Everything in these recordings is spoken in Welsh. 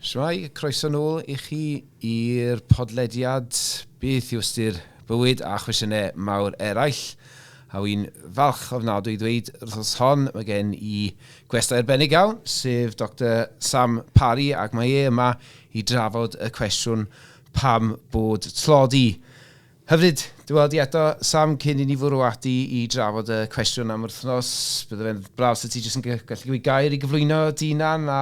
Shwmae, croeso nôl i chi i'r podlediad Beth yw ystyr bywyd a chwestiynau mawr eraill. A wy'n falch ofnadwy i ddweud wrthos hon, mae gen i gwestai arbennig iawn, sef Dr Sam Parry, ac mae e yma i drafod y cwestiwn pam bod tlodi. Hyfryd dy weld di eto, Sam, cyn i ni fwrw ati i drafod y cwestiwn am wythnos. Bydde fe'n braf 'sa ti jyst yn gallu gweud gair i gyflwyno dy hunan a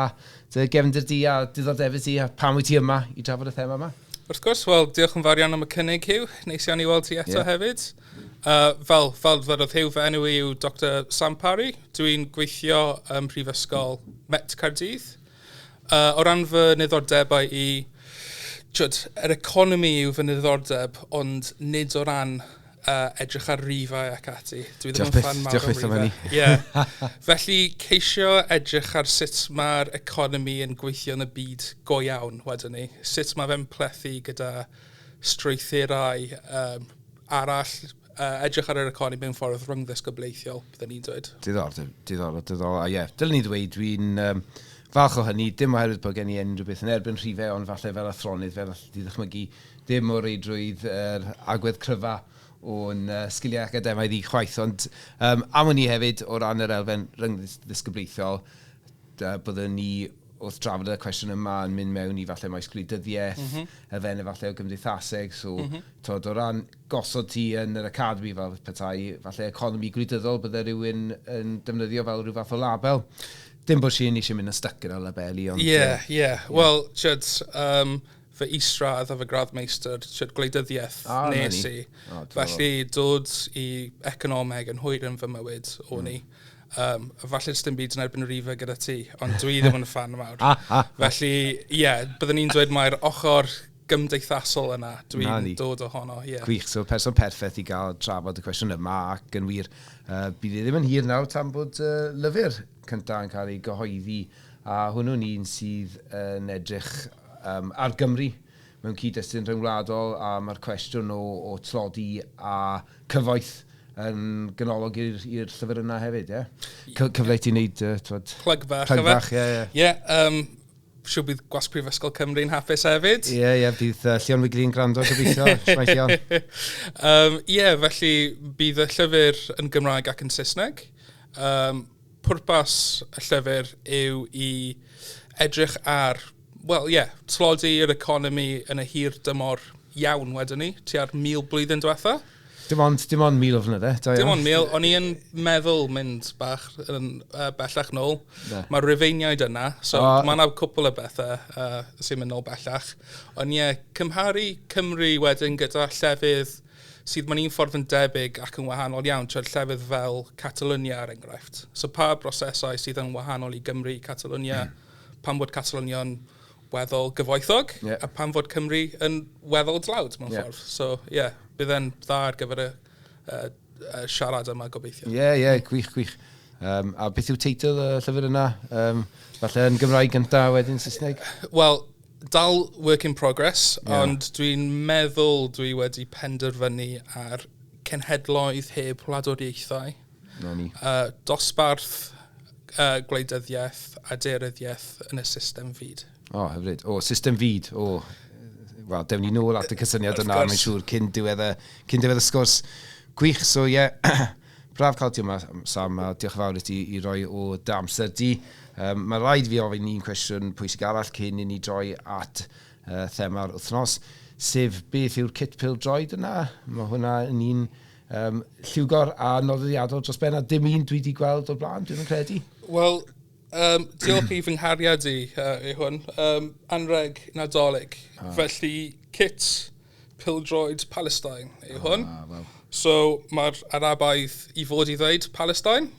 dy gefndir di a diddordebau ti a pam wyt ti yma i drafod y thema yma. Wrth gwrs, wel, diolch yn fawr iawn am y cynnig, Huw. Neis iawn i weld ti eto hefyd. Fel dwedodd Huw, fy enw i yw Dr Sam Parry. Dwi'n gweithio ym Mhrifysgol Met Caerdydd. O ran fy niddordebau i, twyd, yr economi yw fy niddordeb, ond nid o ran edrych ar rifau ac ati. Dwi ddim yn ffan mawr o rifau. Yeah. Felly, ceisio edrych ar sut mae'r economi yn gweithio yn y byd go iawn, wedyn ni. Sut mae fe'n plethu gyda strwythurau arall, edrych ar yr economi mewn ffordd rhyngddisgyblaethiol, byddwn ni'n dweud. Diddorol, diddorol, diddorol. A ie, yeah, dylwn ni ddweud, dwi'n falch o hynny, dim oherwydd bod gen i unrhyw beth yn erbyn rhifau, ond falle fel athronydd, fel alli di ddychmygu, dim o reidrwydd yr agwedd cryfa o'n sgiliau academaidd i chwaith. Ond am wn i hefyd, o ran yr elfen rhyngddisgyblaethiol, byddwn ni wrth drafod y cwestiwn yma yn mynd mewn i falle maes gwleidyddiaeth, elfennau falle o gymdeithaseg, so twod, o ran gosod ti yn yr academi fel petai, falle economi gwleidyddol bydde rhywun yn defnyddio fel rhyw fath o label. Dim bod sy'n eisiau mynd yn stuck gyda labeli, ond. Ie. Wel, twod, fy isradd a fy gradd meistr, twod, gwleidyddiaeth nes i. Oh, felly, dod i economeg yn hwyr yn fy mywyd o'n i. Falle dim byd yn erbyn rifau gyda ti, ond dwi ddim yn ffan mawr. Felly, ie, yeah, byddwn ni'n dweud mae'r ochr gymdeithasol yna dwi'n dod ohono. Yeah. Gwych, so person perffaith i gael trafod y cwestiwn yma, ac yn wir, bydd e ddim yn hir nawr tan bod lyfr cyntaf yn cael ei gyhoeddi, a hwnnw'n un sydd yn edrych ar Gymru mewn cyd-destun rhyngwladol, a mae'r cwestiwn o tlodi a cyfoeth yn ganolog i'r llyfr yna hefyd, ie? Yeah? Cyfle i ti wneud, twod. Plug bach. Plug bach, ie, ie. Ie, siŵr bydd Gwasg Prifysgol Cymru'n hapus hefyd. Ie, bydd Llion Wigley yn gwrando, gobeithio. Shwmae, Llion? Ie, yeah, felly bydd y llyfr yn Gymraeg ac yn Saesneg. Pwrpas y llyfr yw i edrych ar, wel ie, yeah, tlodi yr economi yn y hir dymor iawn wedyn ni, tua'r 1,000 blwyddyn diwetha. Dim ond 1,000 o flynydde. Dim ond 1,000. O'n i yn meddwl mynd bach yn bellach nôl. Mae'r Rufeiniaid yna, so mae yna cwpl o bethau sy'n mynd nôl bellach. Ond ie, yeah, cymharu Cymru wedyn gyda llefydd sydd mewn un ffordd yn debyg ac yn wahanol iawn, trwy'r llefydd fel Catalonia er enghraifft. So pa brosesau sydd yn wahanol i Gymru, Catalonia, pam bod Catalonia'n weddol gyfoethog, a pam fod Cymru yn weddol dlawd mewn ffordd. So, ie, yeah, bydd e'n dda ar gyfer y siarad yma gobeithio. Ie, gwych, gwych. A beth yw teitl y llyfr yna? Falle yn Gymraeg gyntaf, wedyn Saesneg? Wel, dal work in progress, ond dwi'n meddwl dwi wedi penderfynu ar Cenhedloedd Heb Wladwriaethau. Na ni. Dosbarth, gwleidyddiaeth a daearyddiaeth yn y system fyd. O, oh, hyfryd. O, system fyd. O, wel, dewn ni nôl at y cysyniad yna, mae'n siŵr, cyn diwedd y sgwrs. Gwych, so ie, yeah, braf cael ti yma, Sam, a diolch yn fawr i ti i roi o dy amser di. Mae rhaid fi ofyn un cwestiwn pwysig arall cyn i ni droi at thema'r wythnos, sef beth yw'r kit pêl-droed yna? Mae hwnna yn un lliwgar a nodweddiadol dros ben, a dim un dwi wedi gweld o'r blaen, dwi'n credu. Wel, diolch i fy nghariad i hwn. Anreg Nadolig. Felly, kit pêl-droed Palestine yw hwn. Ah, well. So, mae'r Arabaidd i fod i ddweud Palestine.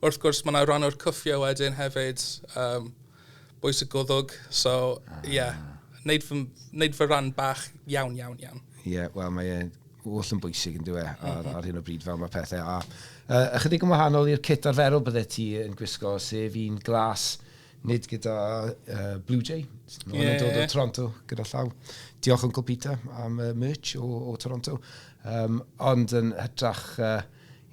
Wrth gwrs, mae yna rhan o'r cwffio wedyn hefyd, bwys y gwddwg. So, ie, yeah, neud fy rhan bach iawn, iawn, iawn. Ie, yeah, wel, mae e oll yn bwysig yn dyw e ar hyn o bryd fel mae pethau. A ychydig yn wahanol i'r kit arferol bydde ti yn gwisgo, sef un glas, nid gyda Blue Jay. Mae hwnna'n dod o Toronto gyda llaw. Diolch Uncle Peter am merch o Toronto. Ond yn hytrach,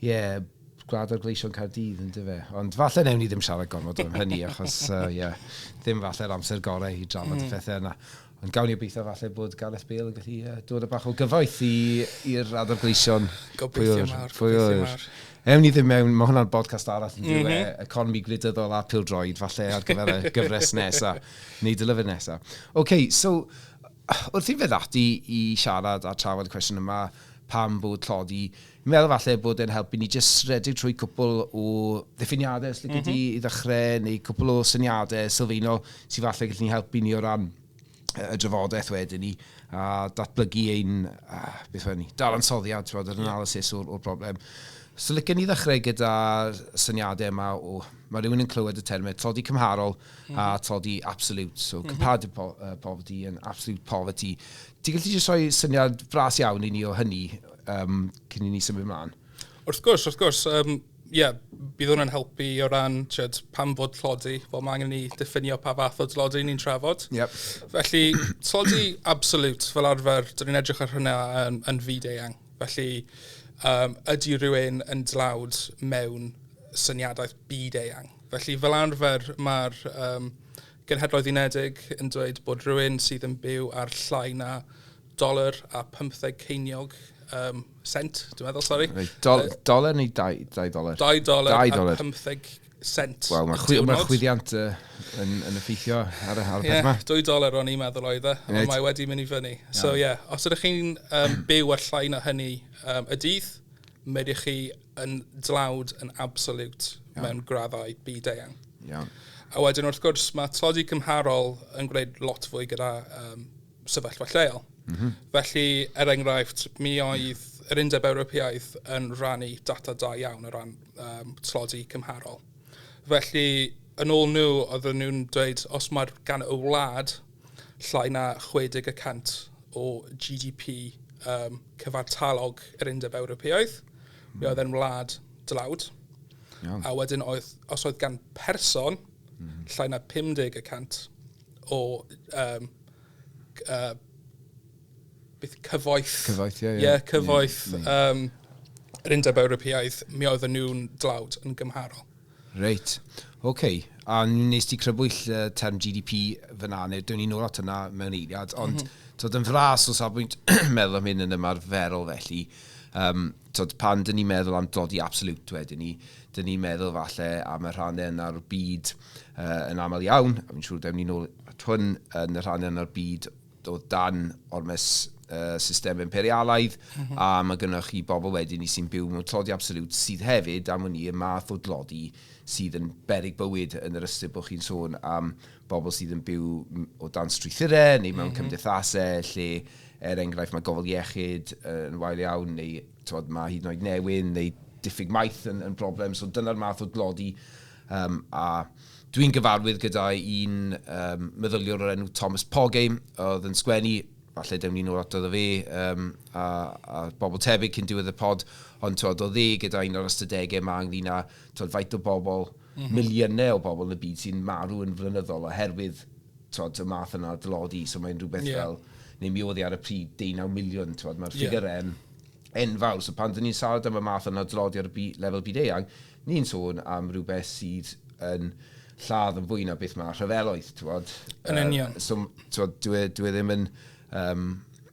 yeah, Gwlad o'r Gleision Caerdydd, yn dyfe. Ond falle newn ni ddim siarad gormod am hynny, achos yeah, ddim falle'r amser gorau i drafod y pethau yna. Ond gawn ni obeithio falle bod Gareth Bale yn gallu dod â bach o gyfoeth i'r Adar Gleision. Gobeithio mawr, gobeithio mawr. Ewn ni ddim mewn, mae hwnna'n podcast arall yn dyw e, economi gwleidyddol a pêl-droed, falle ar gyfer y gyfres nesaf, neu dy lyfr nesaf. OK, so, wrth i fynd ati i siarad a trafod y cwestiwn yma, pam bod tlodi, fi'n meddwl falle bod e'n helpu ni jyst redeg trwy cwpl o ddiffiniadau, os lici di, i ddechrau, neu cwpl o syniadau sylfaenol sydd falle gallu ni helpu ni o ran y drafodaeth wedyn ni, a datblygu ein, beth wedyn ni, dadansoddiad, ti'n yr analysis o'r broblem. So licen ni ddechrau gyda syniadau yma o, mae rhywun yn clywed y termau tlodi cymharol a tlodi absolute, so comparative poverty and absolute poverty. Ti'n gallu jyst rhoi syniad fras iawn i ni o hynny cyn i ni symud ymlaen? Wrth gwrs, wrth gwrs. Yeah, bydd hwnna'n helpu o ran ti'od, pam fod tlodi. Wel, mae angen ni diffinio pa fath o dlodi ni'n trafod. Felly, tlodi absolute, fel arfer, dyn ni'n edrych ar hynna yn fyd eang. Felly, ydy rhywun yn dlawd mewn syniadaeth byd eang? Felly, fel arfer, mae'r Genhedloedd Unedig yn dweud bod rhywun sydd yn byw ar llai na $1.15 cent, dwi'n meddwl, sori. Reit, doler neu $2? $2 Dau a doler. 15 cent. Wel, mae y chwi, ma diwrnod. chwyddiant yn effeithio ar y peth Ie, yma. $2 o'n i'n meddwl oedd e, ond mae wedi mynd i fyny. So ie, yeah, os ydych chi'n byw ar llai na hynny y dydd, mae ydych chi yn dlawd yn absolute mewn graddau byd eang. A wedyn wrth gwrs mae tlodi cymharol yn gwneud lot fwy gyda sefyllfa lleol. Felly, er enghraifft, mi oedd yr Undeb Ewropeaidd yn rhannu data da iawn o ran tlodi cymharol. Felly, yn ôl nhw, oedden nhw'n dweud, os mae'r gan y wlad llai na 60% o GDP cyfartalog yr Undeb Ewropeaidd, mi oedd e'n wlad dlawd. A wedyn, oedd, os oedd gan person llai na 50% o beth, cyfoeth. Cyfoeth, ie. Ie, cyfoeth yr Undeb Ewropeaidd, mi oedden nhw'n dlawd yn gymharol. Reit, oce. Okay. A nes ti crybwyll term GDP fyna, neu dwn ni nôl at hynna mewn eiliad, ond mm yn fras o safbwynt meddwl am hyn yn ymarferol felly, tod, pan dyn ni'n meddwl am dlodi absolute wedyn ni, dyn ni'n meddwl falle am y rhannau yna'r byd yn aml iawn, a fi'n siŵr dewn ni nôl at hwn yn y rhannau yna'r byd o dan ormes system imperialaidd, a mae gynnwch chi bobl wedyn ni sy'n byw mewn tlodi absolute sydd hefyd, am wn i, y math o dlodi sydd yn beryg bywyd yn yr ystyr bod chi'n sôn am bobl sydd yn byw o dan strwythurau neu mewn cymdeithasau lle, er enghraifft, mae gofal iechyd yn wael iawn neu t'wod, mae hyd yn oed newyn neu diffyg maeth yn broblem. So dyna'r math o dlodi. A dwi'n gyfarwydd gyda un meddyliwr o'r enw Thomas Pogge, oedd yn sgwennu, falle dewn ni nôl ato fe, a bobl tebyg cyn diwedd y pod, ond t'wod, oedd e gyda un o'r ystadegau yma ynglyn â t'wod, faint o bobl, miliynau o bobl yn y byd sy'n marw yn flynyddol oherwydd t'wod, y math yna o dlodi, so mae'n rhywbeth fel, neu mi oedd e ar y pryd 19 miliwn, t'wod, mae'r ffigurau yn enfawr, so pan dyn ni'n siarad am y math yna o dlodi ar y lefel byd eang, ni'n sôn am rhywbeth sydd yn lladd yn fwy na beth mae rhyfeloedd, t'wod. Yn union. So, t'wod, dwi e ddim yn,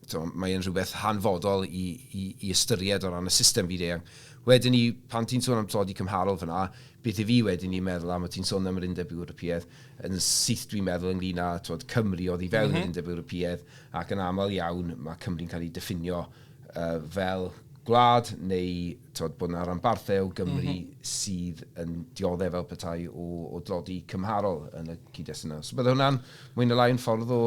t'wod, mae'n rhywbeth hanfodol i ystyried o ran y system byd eang. Wedyn ni, pan ti'n sôn am tlodi cymharol fyna, beth i fi wedyn ni'n meddwl am, o ti'n sôn am yr Undeb Ewropeaidd, yn syth dwi'n meddwl ynglyn â t'wod, Cymru oedd i fewn yr Undeb Ewropeaidd, ac yn aml iawn mae Cymru'n cael ei diffinio fel gwlad neu t'wod, bod yna ranbarthau o Gymru sydd yn dioddef fel petai o dlodi cymharol yn y cyd-destun yna. So bydde hwnna'n mwy neu lai yn ffordd o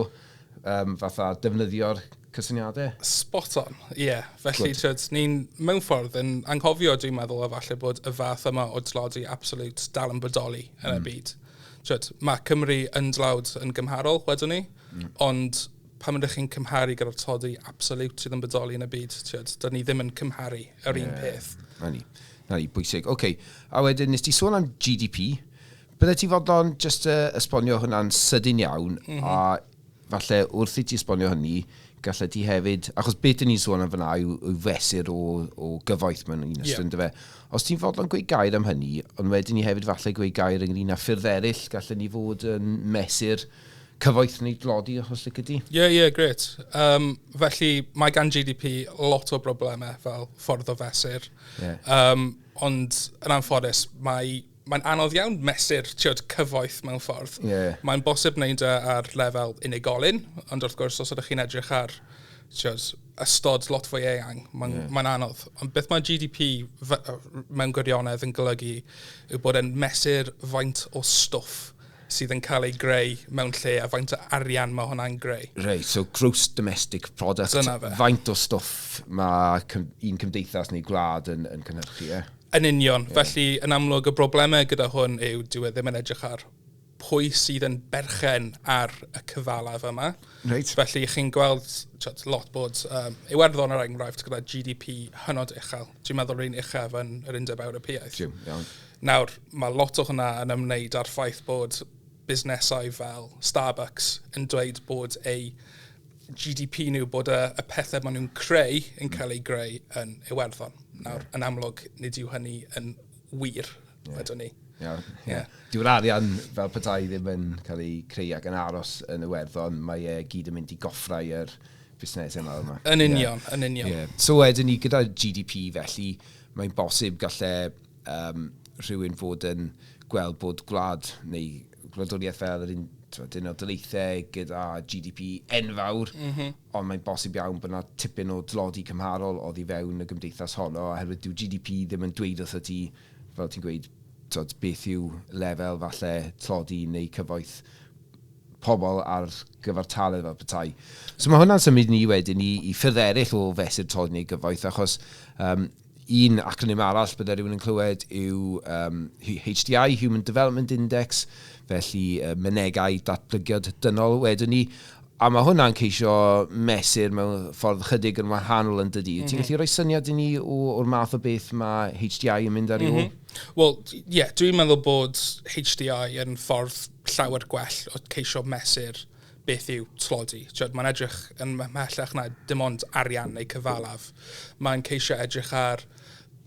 fatha defnyddio'r cysyniadau? Spot on, ie. Yeah. Felly, twyd, ni'n mewn ffordd yn anghofio, dwi'n meddwl, o falle bod y fath yma o dlodi absolute dal yn bodoli yn y byd. Twyd, mae Cymru yn dlawd yn gymharol, wedwn ni, ond pan ydych chi'n cymharu gyda'r tlodi absolute sydd yn bodoli yn y byd, twyd, dyn ni ddim yn cymharu yr un peth. Na ni, na ni, bwysig. Oce, a wedyn nes ti sôn am GDP. Bydde ti fodlon jyst esbonio hwnna'n sydyn iawn, a falle wrth i ti esbonio hynny, Gallet ti hefyd, achos beth dyn ni'n sôn am fyna yw fesur o gyfoeth mewn un ystyr, yndyfe? Os ti'n fodlon gweud gair am hynny, ond wedyn ni hefyd falle gweud gair ynglyn â ffyrdd eraill, gallen ni fod yn mesur cyfoeth neu dlodi, os lici di. Ie, yeah, grêt. Felly, mae gan GDP lot o broblemau fel ffordd o fesur. Ond yn anffodus, mae'n anodd iawn mesur, ti'od, cyfoeth mewn ffordd. Mae'n bosib wneud e ar lefel unigolyn, ond wrth gwrs, os ydych chi'n edrych ar, ti'od, ystod lot fwy eang, mae'n mae anodd. Ond beth mae GDP mewn gwirionedd yn golygu yw bod e'n mesur faint o stwff sydd yn cael ei greu mewn lle a faint o arian mae hwnna'n greu. Reit, so gross domestic product. Dyna fe. Faint o stwff mae un cymdeithas neu gwlad yn cynhyrchu, ie? Yn union. Felly, yn amlwg, y broblemau gyda hwn yw dyw e ddim yn edrych ar pwy sydd yn berchen ar y cyfalaf yma. Felly, chi'n gweld, ti'od, lot bod Iwerddon er enghraifft gyda GDP hynod uchel. Dwi'n meddwl yr un uchaf yn yr Undeb Ewropeaidd. Jiw, iawn. Nawr, mae lot o hwnna yn ymwneud â'r ffaith bod busnesau fel Starbucks yn dweud bod eu GDP nhw, bod y pethau maen nhw'n creu yn cael ei greu yn Iwerddon. Nawr, yn amlwg, nid yw hynny yn wir, wedwn ni. Dyw'r arian fel petai ddim yn cael ei creu ac yn aros yn Iwerddon, mae e gyd yn mynd i goffrau yr busnesau mawr yma. Yn union, yn union. So wedyn ni, gyda GDP felly, mae'n bosib galle rhywun fod yn gweld bod gwlad neu gwladwriaeth fel yr un, t'mod, Unol Daleithiau gyda GDP enfawr, ond mae'n bosib iawn bod yna tipyn o dlodi cymharol oddi fewn y gymdeithas honno, oherwydd dyw GDP ddim yn dweud wrtho ti, fel ti'n gweud, t'od, beth yw lefel falle tlodi neu cyfoeth pobl ar gyfartaledd fel petai. So mae hwnna'n symud ni wedyn i ffyrdd eraill o fesur tlodi neu gyfoeth, achos un acronym arall bydde rhywun yn clywed yw HDI, Human Development Index, felly mynegai datblygiad dynol wedyn ni. A mae hwnna'n ceisio mesur mewn ffordd chydig yn wahanol yn dydi. Ti'n gallu rhoi syniad i ni o'r math o beth mae HDI yn mynd ar ei ôl? Wel, ie, yeah, dwi'n meddwl bod HDI yn ffordd llawer gwell o ceisio mesur beth yw tlodi. Ti'od, mae'n edrych yn ymhellach na dim ond arian neu cyfalaf. Mae'n ceisio edrych ar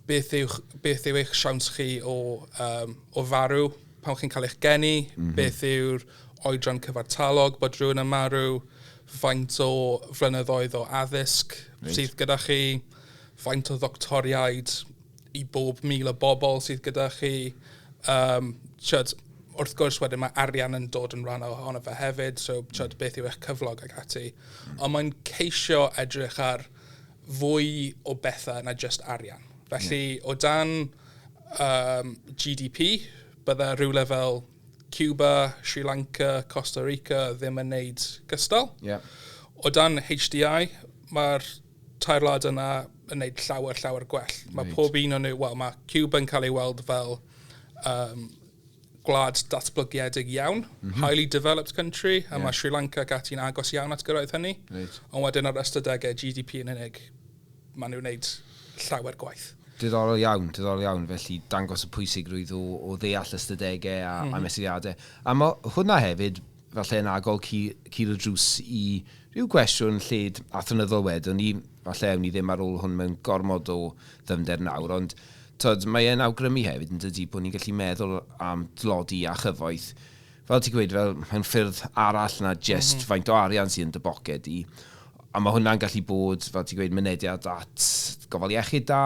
beth yw eich siawns chi o farw pan chi'n cael eich geni, beth yw'r oedran cyfartalog bod rhywun yn marw, faint o flynyddoedd o addysg sydd gyda chi, faint o ddoctoriaid i bob 1,000 o bobl sydd gyda chi. Ti'od, wrth gwrs wedyn mae arian yn dod yn rhan ohono fe hefyd, so ti'od, beth yw eich cyflog ac ati. Ond mae'n ceisio edrych ar fwy o bethau na just arian. Felly, o dan GDP, bydde rhywle fel Cuba, Sri Lanka, Costa Rica ddim yn neud gystal. O dan HDI, mae'r tair wlad yna yn neud llawer, llawer gwell. Mae pob un o'n nhw, wel, mae Cuba yn cael ei weld fel gwlad datblygiedig iawn, highly developed country, a mae Sri Lanka ac ati'n agos iawn at gyrraedd hynny. Ond wedyn ar ystadegau GDP yn unig, maen nhw'n neud llawer gwaith. Diddorol iawn, diddorol iawn. Felly dangos y pwysigrwydd o ddeall ystadegau a mesuriadau. A mae hwnna hefyd, falle yn agor cil y drws i rhyw gwestiwn lled athronyddol wedyn ni, falle ewn ni ddim ar ôl hwn mewn gormod o ddyfnder nawr, ond tod, mae e'n awgrymu hefyd yn dydy bod ni'n gallu meddwl am dlodi a chyfoeth. Fel ti'n gweud, fel mewn ffyrdd arall na just faint o arian sydd yn dy boced i. A mae hwnna'n gallu bod, fel ti'n gweud, mynediad at gofal iechyd da,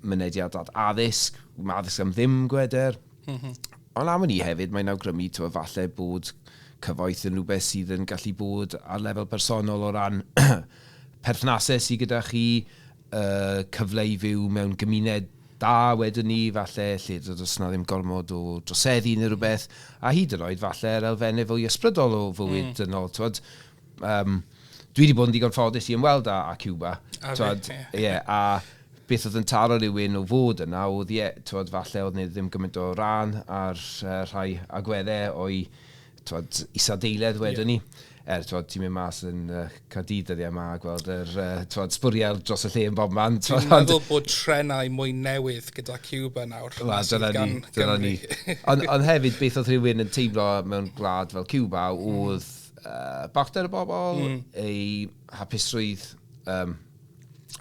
mynediad at addysg, mae addysg am ddim gweder. Ond am hynny hefyd, mae'n awgrymu, t'mo, falle bod cyfoeth yn rhywbeth sydd yn gallu bod ar lefel personol o ran perthnasau sydd gyda chi, cyfle i fyw mewn gymuned da wedyn ni, falle, lle does na ddim gormod o droseddu neu rhywbeth, a hyd yn oed falle yr elfennau fwy ysbrydol o fywyd dynol. T'wod, dwi wedi bod yn ddigon ffodus i ymweld â Cuba. A fi, T'wod, ie. Ie, a beth oedd yn taro rhywun o fod yna, oedd, ie, t'wod, falle oedd ni ddim gymaint o ran ar rhai agweddau o'i, t'wod, isadeiledd wedyn ni. Er, t'wod, ti'n mynd mas yn Caerdydd dyddiau yma a gweld yr t'wod, sbwriel dros y lle yn bob man. Dwi'n meddwl bod trenau mwy newydd gyda Cuba nawr. Wel, sydd dyna gan ni, dyna ni. Gymru. Ond hefyd, beth oedd rhywun yn teimlo mewn gwlad fel Cuba oedd balchder y bobl, eu hapusrwydd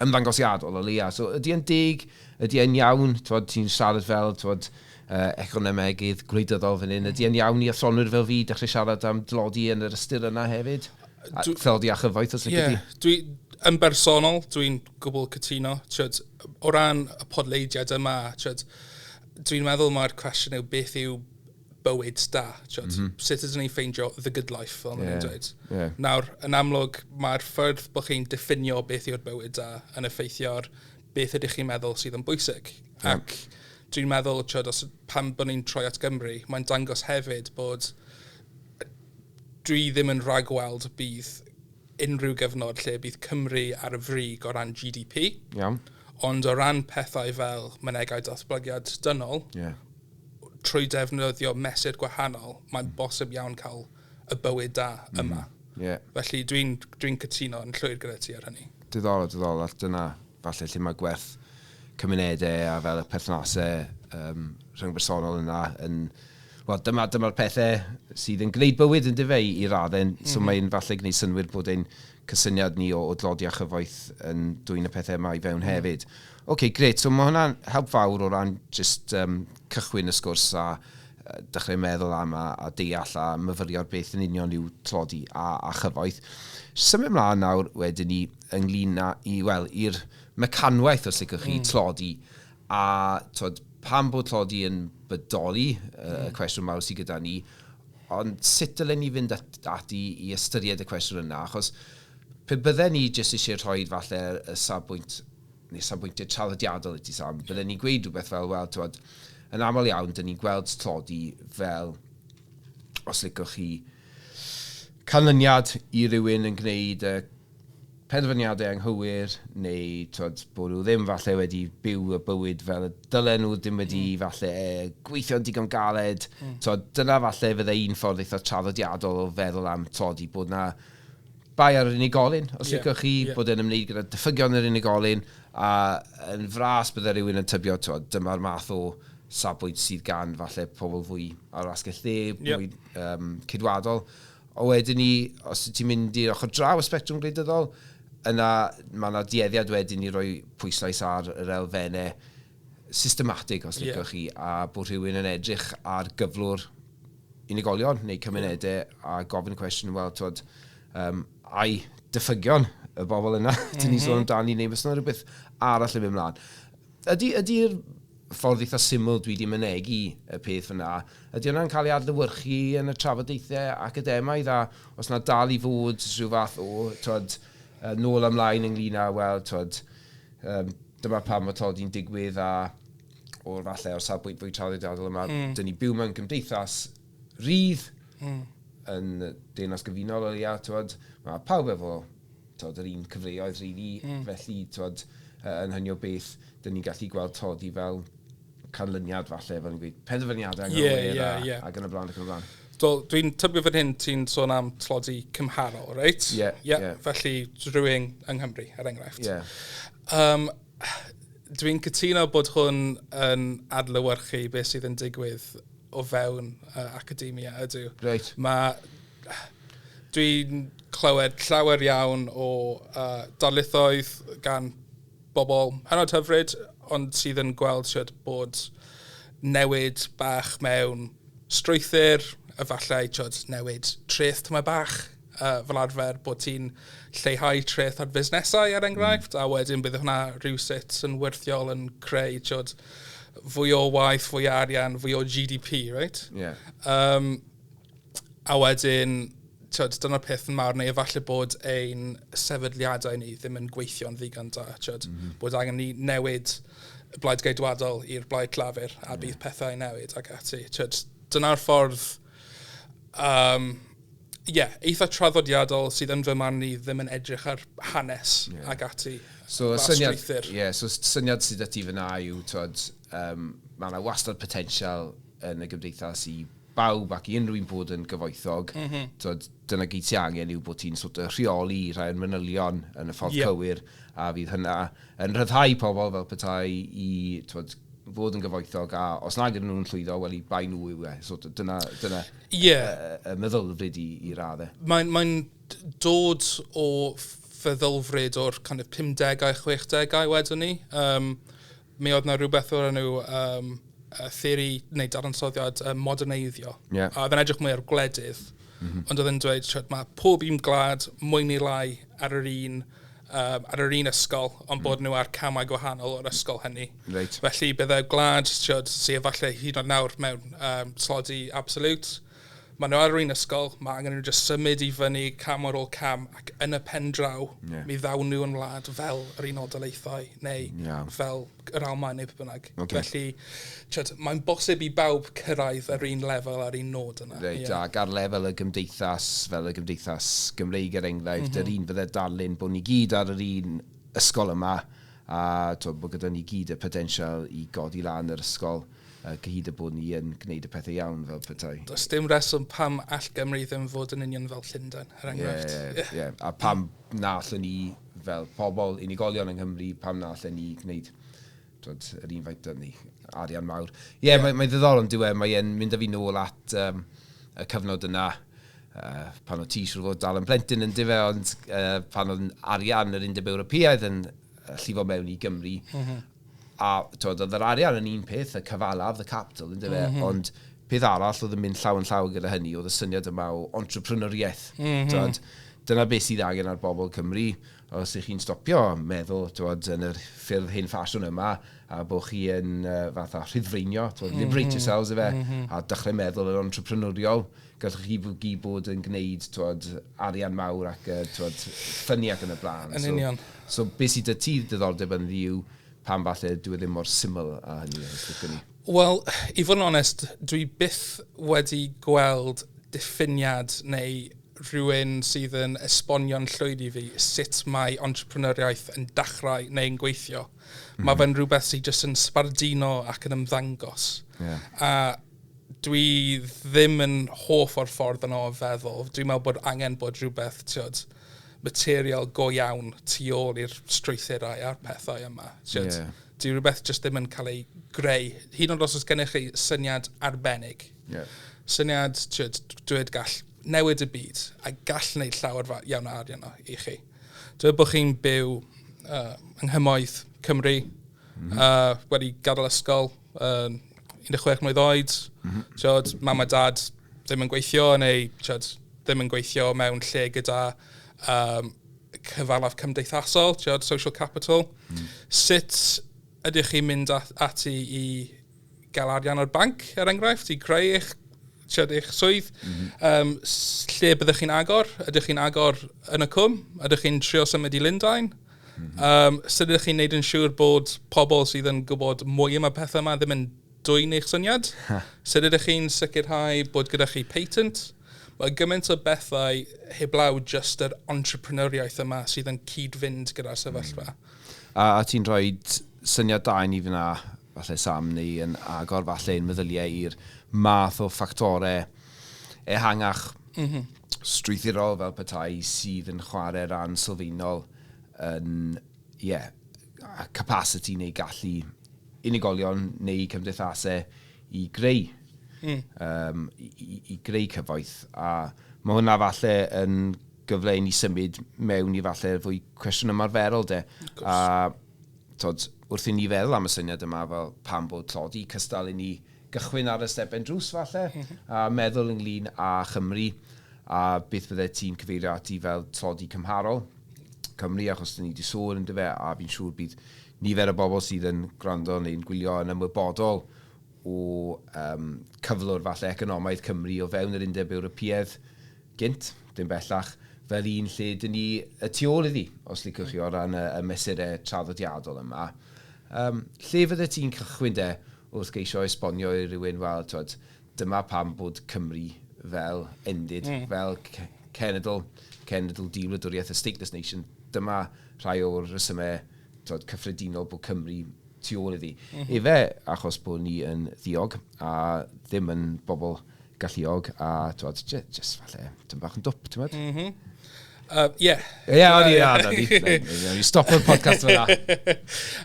ymddangosiadol o leia. So ydy e'n deg, ydy e'n iawn, ti'n siarad fel economegydd gwleidyddol fan hyn, ydy e'n iawn i athronwyr fel fi dechrau siarad am dlodi yn yr ystyr yna hefyd? Tlodi a chyfoeth, os lici di? Dwi, yn bersonol, dwi'n gwbl cytuno. Ti'od, o ran y podleidiad yma, ti'od, dwi'n meddwl mae'r cwestiwn yw beth yw bywyd da. Ti'od, sut ydyn ni'n ffeindio the good life, fel maen nhw'n dweud. Nawr, yn amlwg, mae'r ffordd bod chi'n diffinio beth yw'r bywyd da yn effeithio ar beth ydych chi'n meddwl sydd yn bwysig. Ac dwi'n meddwl, ti'od, os, pan bod ni'n troi at Gymru, mae'n dangos hefyd bod dwi ddim yn rhagweld bydd unrhyw gyfnod lle bydd Cymru ar y frig o ran GDP. Ond o ran pethau fel mynegai datblygiad dynol, trwy defnyddio mesur gwahanol, mae'n bosib iawn cael y bywyd da yma. Felly dwi'n cytuno yn llwyr gyda ti ar hynny. Diddorol, diddorol. A dyna falle lle mae gwerth cymunedau a fel y perthnasau rhyngbersonol yna yn... Wel, dyma'r pethau sydd yn gwneud bywyd yn dyfe i raddau. So mae'n falle gwneud synnwyr bod ein cysyniad ni o dlodi a chyfoeth yn dwyn y pethau yma i fewn hefyd. OK, grêt. So mae hwnna'n help fawr o ran just cychwyn y sgwrs a dechrau meddwl am a deall a myfyrio'r beth yn union yw tlodi a chyfoeth. Symud ymlaen nawr wedyn ni ynglyn â, i, wel, i'r mecanwaith, os licwch chi, tlodi. A twod, pam bod tlodi yn bodoli, y cwestiwn mawr sydd gyda ni, ond sut dylen ni fynd ati i ystyried y cwestiwn yna? Achos pe bydden ni jyst eisiau rhoi falle y safbwynt, neu safbwyntiau traddodiadol i ti, Sam, bydden ni'n gweud rhywbeth fel, wel, twod, yn aml iawn, dyn ni'n gweld tlodi fel, os licwch chi, canlyniad i rywun yn gwneud y penderfyniadau anghywir, neu twod, bod nhw ddim falle wedi byw y bywyd fel y dylen nhw, ddim wedi falle gweithio'n digon galed. Twod, dyna falle fydde un ffordd eitha traddodiadol o feddwl am tlodi, bod na bai ar yr unigolyn, os licwch chi, bod e'n ymwneud gyda diffygion yr unigolyn, a yn fras bydde rhywun yn tybio, twod, dyma'r math o safbwynt sydd gan falle pobl fwy ar asgell dde, mwy ceidwadol. A wedyn ni, os ti'n mynd i'r ochr draw y sbectrwm gwleidyddol, yna mae yna dueddiad wedyn i roi pwyslais ar yr elfennau systematig, os licwch chi, a bod rhywun yn edrych ar gyflwr unigolion neu cymunedau a gofyn y cwestiwn, wel, twod, ai diffygion y bobl yna, dyn ni sôn amdani, neu oes yna rhywbeth arall yn mynd mlaen. Ydy'r ffordd eitha syml dwi wedi mynegi y peth fyna, ydy hwnna'n cael ei adlewyrchu yn y trafodaethau academaidd, a os na dal i fod rhyw fath o, twod, nôl ymlaen ynglyn â, wel, twod, dyma pam mae tlodi'n digwydd, a o'r falle o'r safbwynt fwy traddodiadol yma, dyn ni byw mewn cymdeithas rydd, yn Deyrnas Gyfunol o leia, twod, mae pawb efo, twod, yr un cyfleoedd, really, felly, twod, yn hynny o beth, dyn ni'n gallu gweld tlodi fel canlyniad falle, fel ni'n gweud, penderfyniadau anghywir ac yn y blaen ac yn y blaen. So, dwi'n tybio fan hyn ti'n sôn am tlodi cymharol, reit? Ie, ie. Felly, rhywun yng Nghymru, er enghraifft. Dwi'n cytuno bod hwn yn adlewyrchu beth sydd yn digwydd o fewn academia, ydw. Dwi'n clywed llawer iawn o darlithoedd gan bobl hynod hyfryd, ond sydd yn gweld siwt bod newid bach mewn strwythur, efallai siwt newid treth tyma bach, fel arfer bod ti'n lleihau treth ar fusnesau er enghraifft, a wedyn bydd hwnna rhywsut yn wyrthiol yn creu siwt fwy o waith, fwy o arian, fwy o GDP, right? A wedyn, ti'od, dyna'r peth yn mawr, neu efallai bod ein sefydliadau ni ddim yn gweithio'n ddigon da, ti'od, bod angen ni newid y Blaid Geidwadol i'r Blaid Lafur a bydd pethau newid ac ati. Ti'od, dyna'r ffordd, yeah, eitha traddodiadol sydd yn fy marn i ddim yn edrych ar hanes ac ati. So, fel syniad, strwythur. Yeah, so syniad sydd ati fyna yw, twod, mae yna wastad potensial yn y gymdeithas i bawb ac i unrhyw un bod yn gyfoethog. Twod, dyna gyd ti angen yw bod ti'n sort of rheoli rhai o'r manylion yn y ffordd cywir, a fydd hynna yn rhyddhau pobl fel petai i, twod, fod yn gyfoethog, a os nag ydyn nhw'n llwyddo, wel, i bai nhw yw e. So dyna y meddylfryd i raddau. Mae'n dod o feddylfryd o'r kind of 50au, 60au wedyn ni. Mi oedd na rhywbeth o'r enw theori neu dadansoddiad moderneiddio. A oedd yn edrych mwy ar gwledydd. Ond oedd yn dweud, ti'od, mae pob un gwlad mwy neu lai ar yr un ysgol, ond bod nhw ar camau gwahanol o'r ysgol hynny. Felly bydde gwlad, ti'od, sydd efallai hyd yn oed nawr mewn tlodi absolute, maen nhw ar yr un ysgol, mae angen nhw just symud i fyny cam ar ôl cam, ac yn y pen draw, mi ddaw nhw yn wlad fel yr Unol Daleithiau, neu fel yr Almaen neu beth bynnag. Felly, ti'od, mae'n bosib i bawb cyrraedd yr un lefel a'r un nod yna. Reit, ac ar lefel y gymdeithas, fel y gymdeithas Gymreig er enghraifft, yr un fydde darlun bod ni gyd ar yr un ysgol yma, a to, bod gyda ni gyd y potensial i godi lan yr ysgol, cyhyd y bod ni yn gwneud y pethau iawn fel petai. Does dim reswm pam all Gymru ddim fod yn union fel Llundain, er enghraifft. Ie. A pam na allwn ni, fel pobl unigolion yng Nghymru, pam na allwn ni gwneud, twod, yr un faint ni, arian mawr. Ie, yeah, mae'n ddiddorol yn diwedd, mae'n mynd â fi nôl at y cyfnod yna, pan oedd ti siŵr fod dal yn plentyn yn dife, ond pan oedd arian yr Undeb Ewropeaidd yn llifo mewn i Gymru, a twod, oedd yr arian yn un peth, y cyfalaf, the capital, yn dife, ond peth arall oedd yn mynd llaw yn llaw gyda hynny, oedd y syniad yma o entrepreneuriaeth. Twod, dyna beth sydd angen ar bobl Cymru, os ych chi'n stopio meddwl, twod, yn yr ffyrdd hen ffasiwn yma, a bod chi yn fatha rhyddfreinio, twod, liberate yourselves efe, a dechrau meddwl yn entrepreneurial, gallwch chi gyd bod yn gwneud, twod, arian mawr ac twod, ffynnu ac yn y blaen. Yn union. So beth sydd 'da ti diddordeb yn yw pam falle dwi e ddim mor syml â hynny, os licwn ni. Wel, i fod yn onest, dwi byth wedi gweld diffiniad neu rhywun sydd yn esbonio'n llwyr i fi sut mae entrepreneuriaeth yn dechrau neu'n gweithio. Mae fe'n rhywbeth sydd jyst yn sbarduno ac yn ymddangos. A dwi ddim yn hoff o'r ffordd yno o feddwl. Dwi'n meddwl bod angen bod rhywbeth, ti'od, material go iawn tu ôl i'r strwythurau a'r pethau yma. Ti'od, dyw rhywbeth jyst ddim yn cael ei greu. Hyd yn oed os oes gennych chi syniad arbennig. Syniad, ti'od, dweud gall newid y byd a gall wneud llawer iawn o arian o i chi. Dweud bod chi'n byw yng nghymoedd Cymru, wedi gadael ysgol, 16 mlwydd oed, ti'od, mam a dad ddim yn gweithio neu, ti'od, ddim yn gweithio mewn lle gyda cyfalaf cymdeithasol, ti'od, social capital. Sut ydych chi'n mynd ati i gael arian o'r banc, er enghraifft, i greu eich, ti'od, eich swydd? Lle byddwch chi'n agor? Ydych chi'n agor yn y cwm? Ydych chi'n trio symud i Lundain? Sut ydych chi'n neud yn siŵr bod pobl sydd yn gwybod mwy am y pethau yma ddim yn dwyn eich syniad? Sut ydych chi'n sicrhau bod gyda chi patent? Mae gymaint o bethau heblaw just yr entrepreneuriaeth yma sydd yn cyd-fynd gyda'r sefyllfa. A ti'n rhoi syniad da i ni fyna, falle Sam, neu yn agor falle ein meddyliau i'r math o ffactorau ehangach strwythurol fel petai sydd yn chwarae ran sylfaenol yn, ie, yeah, capacity neu gallu unigolion neu cymdeithasau i greu i greu cyfoeth, a mae hwnna falle yn gyfle i ni symud mewn i falle fwy cwestiwn ymarferol de. A tod, wrth i ni feddwl am y syniad yma fel pam bod tlodi cystal i ni gychwyn ar y stepen drws falle, a meddwl ynglyn â Chymru a beth bydde ti'n cyfeirio ati fel tlodi cymharol Cymru, achos dyn ni wedi sôn yn dyfe, a fi'n siŵr bydd nifer o bobl sydd yn gwrando neu'n gwylio yn ymwybodol o cyflwr falle economaidd Cymru o fewn yr Undeb Ewropeaidd gynt, dim bellach, fel un lle dyn ni y tu ôl iddi, os licwch chi, o ran y mesurau traddodiadol yma. Lle fydde ti'n cychwyn de wrth geisio esbonio i rywun, wel, twod, dyma pam bod Cymru fel endid, fel cenedl, cenedl di-wladwriaeth, y stateless nation, dyma rhai o'r rhesymau, twod, cyffredinol bod Cymru tu ôl iddi. Efe, achos bod ni yn ddiog a ddim yn bobl galluog a twod, just falle, tyn bach yn dwp, ti'n meddwl? Mm -hmm. Ie. Ie, o'n i, na, ni. Ni stop o'r podcast fel 'na.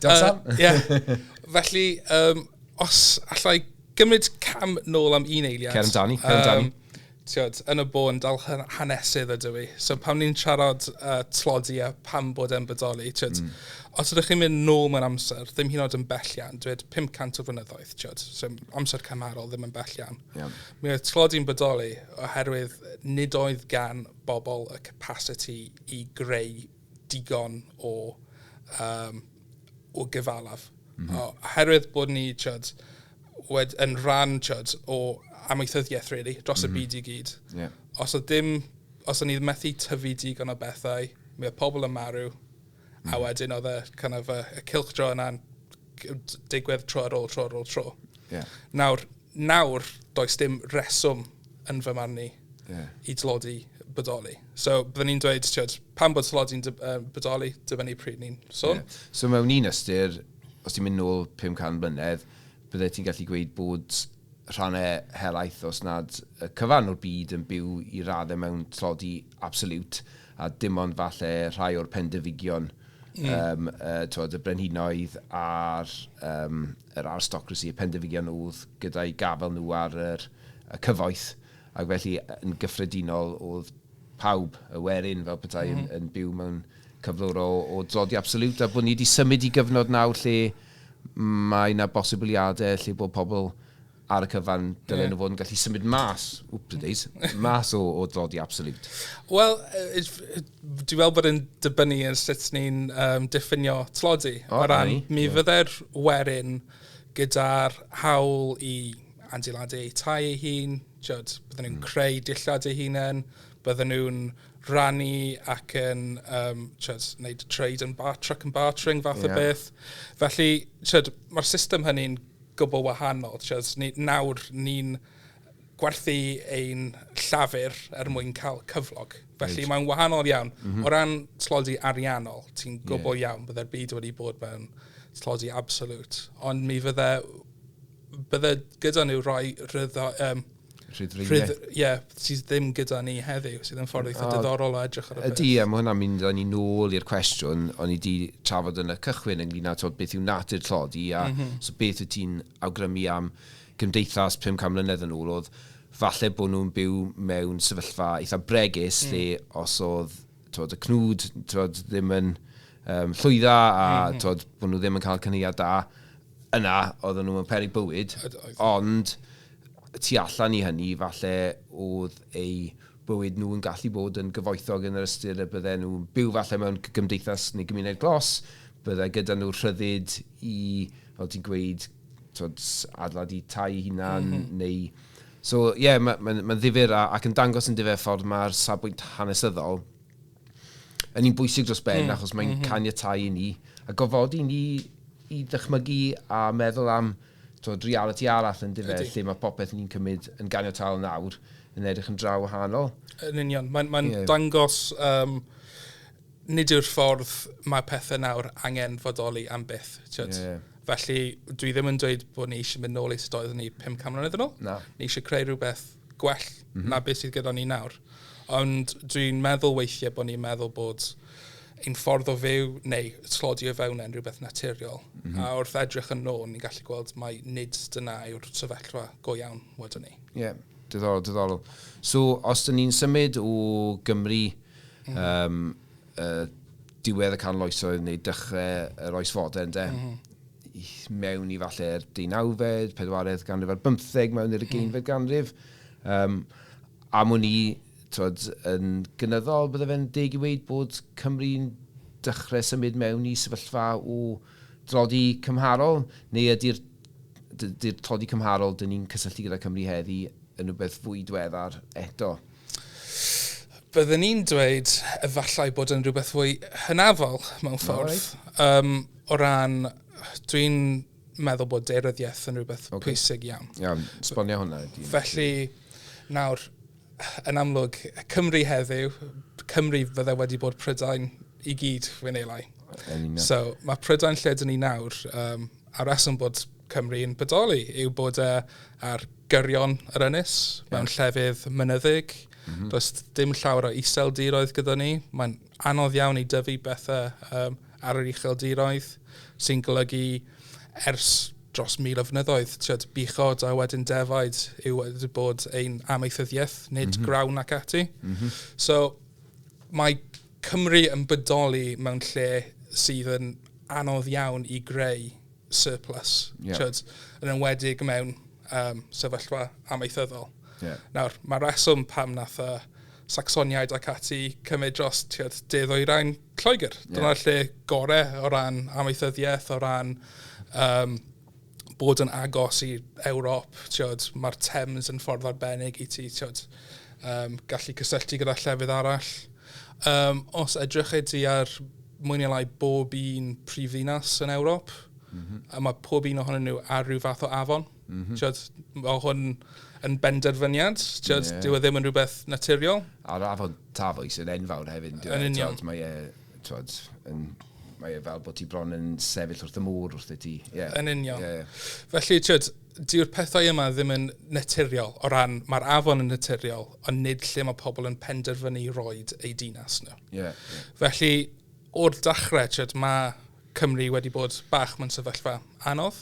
Diolch, Sam. Ie. Felly, os allai gymryd cam nôl am un eiliad. Cer amdani, cer amdani. Tiod, yn y bôn, dal hanesydd ydw i. So pam ni'n siarad tlodi a pam bod e'n bodoli, tiod, os ydych chi'n mynd nôl mewn amser, ddim hyd yn oed yn bell iawn, dweud 500 o flynyddoedd, tiod, so amser cymharol ddim yn bell iawn. Mi oedd tlodi'n bodoli oherwydd nid oedd gan bobl y capacity i greu digon o gyfalaf. Oherwydd bod ni, tiod, yn rhan, tiod, o amaethyddiaeth, really, dros y byd i gyd. Os o'n ni methu tyfu digon o bethau, mi oedd pobl yn marw, a wedyn oedd y, kind of, y cylchdro yna'n digwydd tro ar ôl tro ar ôl tro. Nawr, does dim reswm yn fy marn i i dlodi bodoli. So, byddwn ni'n dweud, tiod, pam bod tlodi'n bodoli, dibynnu pryd ni'n sôn. So mewn un ystyr, os ti'n mynd nôl 500 mlynedd, bydde ti'n gallu gweud bod rhannau helaeth, os nad y cyfan o'r byd, yn byw i raddau mewn tlodi absolute, a dim ond falle rhai o'r pendefigion, twod, y brenhinoedd a'r yr aristocracy, y pendefigion oedd gyda'i gafel nhw ar y cyfoeth, ac felly yn gyffredinol oedd pawb, y werin fel petai, yn byw mewn cyflwr o dlodi absolute, a bod ni wedi symud i gyfnod nawr lle mae yna bosibiliadau lle bod pobl ar y cyfan dylen nhw fod yn gallu symud mas, whoops days, mas o dlodi absolute. Wel, dwi'n meddwl bod yn dibynnu yn sut ni'n diffinio tlodi. O, O ran, na ni, mi ie. fydde'r werin gyda'r hawl i adeiladu eu tai eu hun, tiod, bydden nhw'n creu dillad eu hunain, bydden nhw'n rannu ac yn tiod, wneud trade and bar, truck and bartering fath o beth. Felly, tiod, mae'r system hynny'n gwbl wahanol. Tiod, nawr ni'n gwerthu ein llafur er mwyn cael cyflog. Felly mae'n wahanol iawn. O ran tlodi ariannol, ti'n gwbl iawn bydde'r byd wedi bod mewn tlodi absolute. Ond mi bydde gyda nhw rai Rhyddfreintiau. rhydd, ie, sydd ddim gyda ni heddiw, sydd yn ffordd eitha diddorol o edrych ar y peth. Ydy, a mae hwnna'n mynd â ni nôl i'r cwestiwn o'n i di trafod yn y cychwyn ynglyn â twod, beth yw natur tlodi, a so beth wyt ti'n awgrymu am gymdeithas 500 mlynedd yn ôl oedd falle bod nhw'n byw mewn sefyllfa eitha bregus lle os oedd twod, y cnwd twod, ddim yn llwydda a twod, bod nhw ddim yn cael cynhaeaf da, yna oedden nhw yn peryg bywyd, Oedd. ond tu allan i hynny, falle oedd eu bywyd nhw yn gallu bod yn gyfoethog yn yr ystyr y bydden nhw'n byw falle mewn gymdeithas neu gymuned glos, bydde gyda nhw rhyddid i, fel ti'n gweud, twod, adeiladu tai hunan, neu. So, ie, yeah, mae'n ma ddifyr ac yn dangos yn difyr ffordd mae'r safbwynt hanesyddol yn un bwysig dros ben, achos mae'n caniatáu i ni a gofodi ni i ddychmygu a meddwl am twod, reality arall yn difyr, lle mae popeth ni'n cymryd yn ganiataol nawr yn edrych yn dra wahanol. Yn union. Mae'n dangos nid yw'r ffordd mae pethau nawr angen fodoli am byth. Tiod? Felly, dwi ddim yn dweud bod ni eisiau mynd nôl i sut oeddwn ni 500 mlynedd yn ôl. Na. Ni eisiau creu rhywbeth gwell na beth sydd gyda ni nawr. Ond dwi'n meddwl weithiau bod ni'n meddwl bod ein ffordd o fyw neu tlodi o fewn yn rhywbeth naturiol. A wrth edrych yn ôl, ni'n gallu gweld mai nid dyna yw'r sefyllfa go iawn wedyn ni. Ie, yeah, diddorol, diddorol. So, os dyn ni'n symud o Gymru diwedd y canol oesoedd neu dechrau yr oes fodern, de, mewn i falle'r 19fed, pedwaredd ganrif ar bymtheg, mewn i'r 20fed ganrif. Am wn i, twod, yn gynyddol, bydde fe'n deg i weud bod Cymru'n dechrau symud mewn i sefyllfa o dlodi cymharol, neu ydy'r tlodi cymharol dyn ni'n cysylltu gyda Cymru heddi yn rhywbeth fwy diweddar eto? Byddwn ni'n dweud efallai bod yn rhywbeth fwy hynafol mewn ffordd. O ran, dwi'n meddwl bod daearyddiaeth yn rhywbeth pwysig iawn. Iawn, esbonio hwnna. Felly, nawr, yn amlwg, Cymru heddiw, Cymru fydde wedi bod Prydain i gyd, fwy neu lai. Yn union. So, mae Prydain lle dyn ni nawr, a'r reswm bod Cymru yn bodoli yw bod e ar gyrion yr ynys, mewn llefydd mynyddig. Does dim llawer o iseldiroedd gyda ni. Mae'n anodd iawn i dyfu bethau ar yr ucheldiroedd, sy'n golygu ers dros 1,000 o flynyddoedd, ti'od, buchod a wedyn defaid yw wedi bod ein amaethyddiaeth, nid grawn ac ati. So, mae Cymru yn bodoli mewn lle sydd yn anodd iawn i greu surplus, ti'od, yn enwedig mewn sefyllfa amaethyddol. Nawr, mae reswm pam nath y Sacsoniaid ac ati cymryd dros, ti'od, de-ddwyrain Lloegr. Dyna'r lle gorau o ran amaethyddiaeth, o ran bod yn agos i Ewrop, ti'od, mae'r Thames yn ffordd arbennig i ti, ti'od, gallu cysylltu gyda llefydd arall. Os edrychyd ti ar mwy neu lai bob un prifddinas yn Ewrop, a mae pob un ohonyn nhw ar ryw fath o afon. Ti'od, mae hwn yn benderfyniad, ti'od, dyw e ddim yn rhywbeth naturiol. A'r afon Tafwys yn enfawr hefyd, yndyw e? Yn union. Ti'od, ti'od, mae e fel bod ti bron yn sefyll wrth y môr wrth i ti. Yeah. Yn union. Felly, ti'od, dyw'r pethau yma ddim yn naturiol, o ran mae'r afon yn naturiol, ond nid lle mae pobl yn penderfynu roed eu dinas nhw. Felly, o'r dechrau, ti'od, mae Cymru wedi bod bach mewn sefyllfa anodd.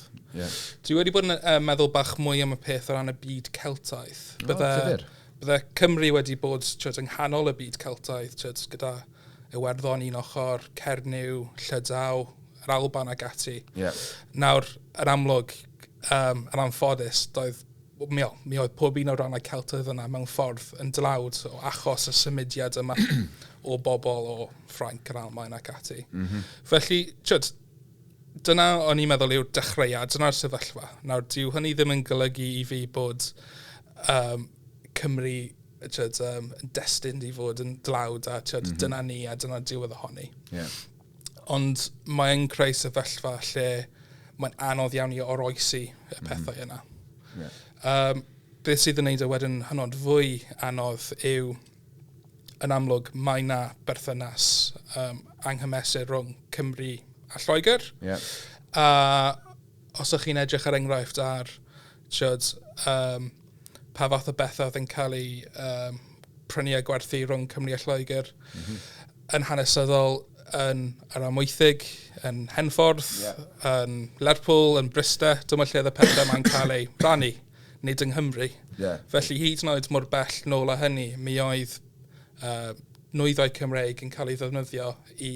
Dwi wedi bod yn meddwl bach mwy am y peth o ran y byd Celtaidd. O, difyr. Bydde Cymru wedi bod, ti'od, yng nghanol y byd Celtaidd, ti'od, gyda Iwerddon un ochr, Cernyw, Llydaw, yr Alban ac ati. Nawr, yn amlwg, yn anffodus, mi oedd pob un o'r rannau Celtaidd yna mewn ffordd yn dlawd o achos y symudiad yma o bobl o Ffrainc, yr Almaen ac ati. Felly, ti'od, dyna o'n i'n meddwl yw'r dechreuad, dyna'r sefyllfa. Nawr, dyw hynny ddim yn golygu i fi bod Cymru, ti'od, yn destined i fod yn dlawd a, ti'od, dyna ni a dyna diwedd ohoni. Ond mae'n creu sefyllfa lle mae'n anodd iawn i oroesi y pethau yna. Beth sydd yn neud e wedyn hynod fwy anodd yw, yn amlwg, mae na berthynas anghymesur rhwng Cymru a Lloegr. A os ydych chi'n edrych ar enghraifft ar, ti'od, pa fath o bethau oedd yn cael ei prynu a gwerthu rhwng Cymru a Lloegr, yn hanesyddol yn yr Amwythig, yn Henffordd, yn Lerpwl, yn Bryste, dyma lle oedd y pethau ma'n cael ei rannu, nid yng Nghymru. Felly hyd yn oed mor bell nôl â hynny, mi oedd nwyddau Cymreig yn cael ei ddefnyddio i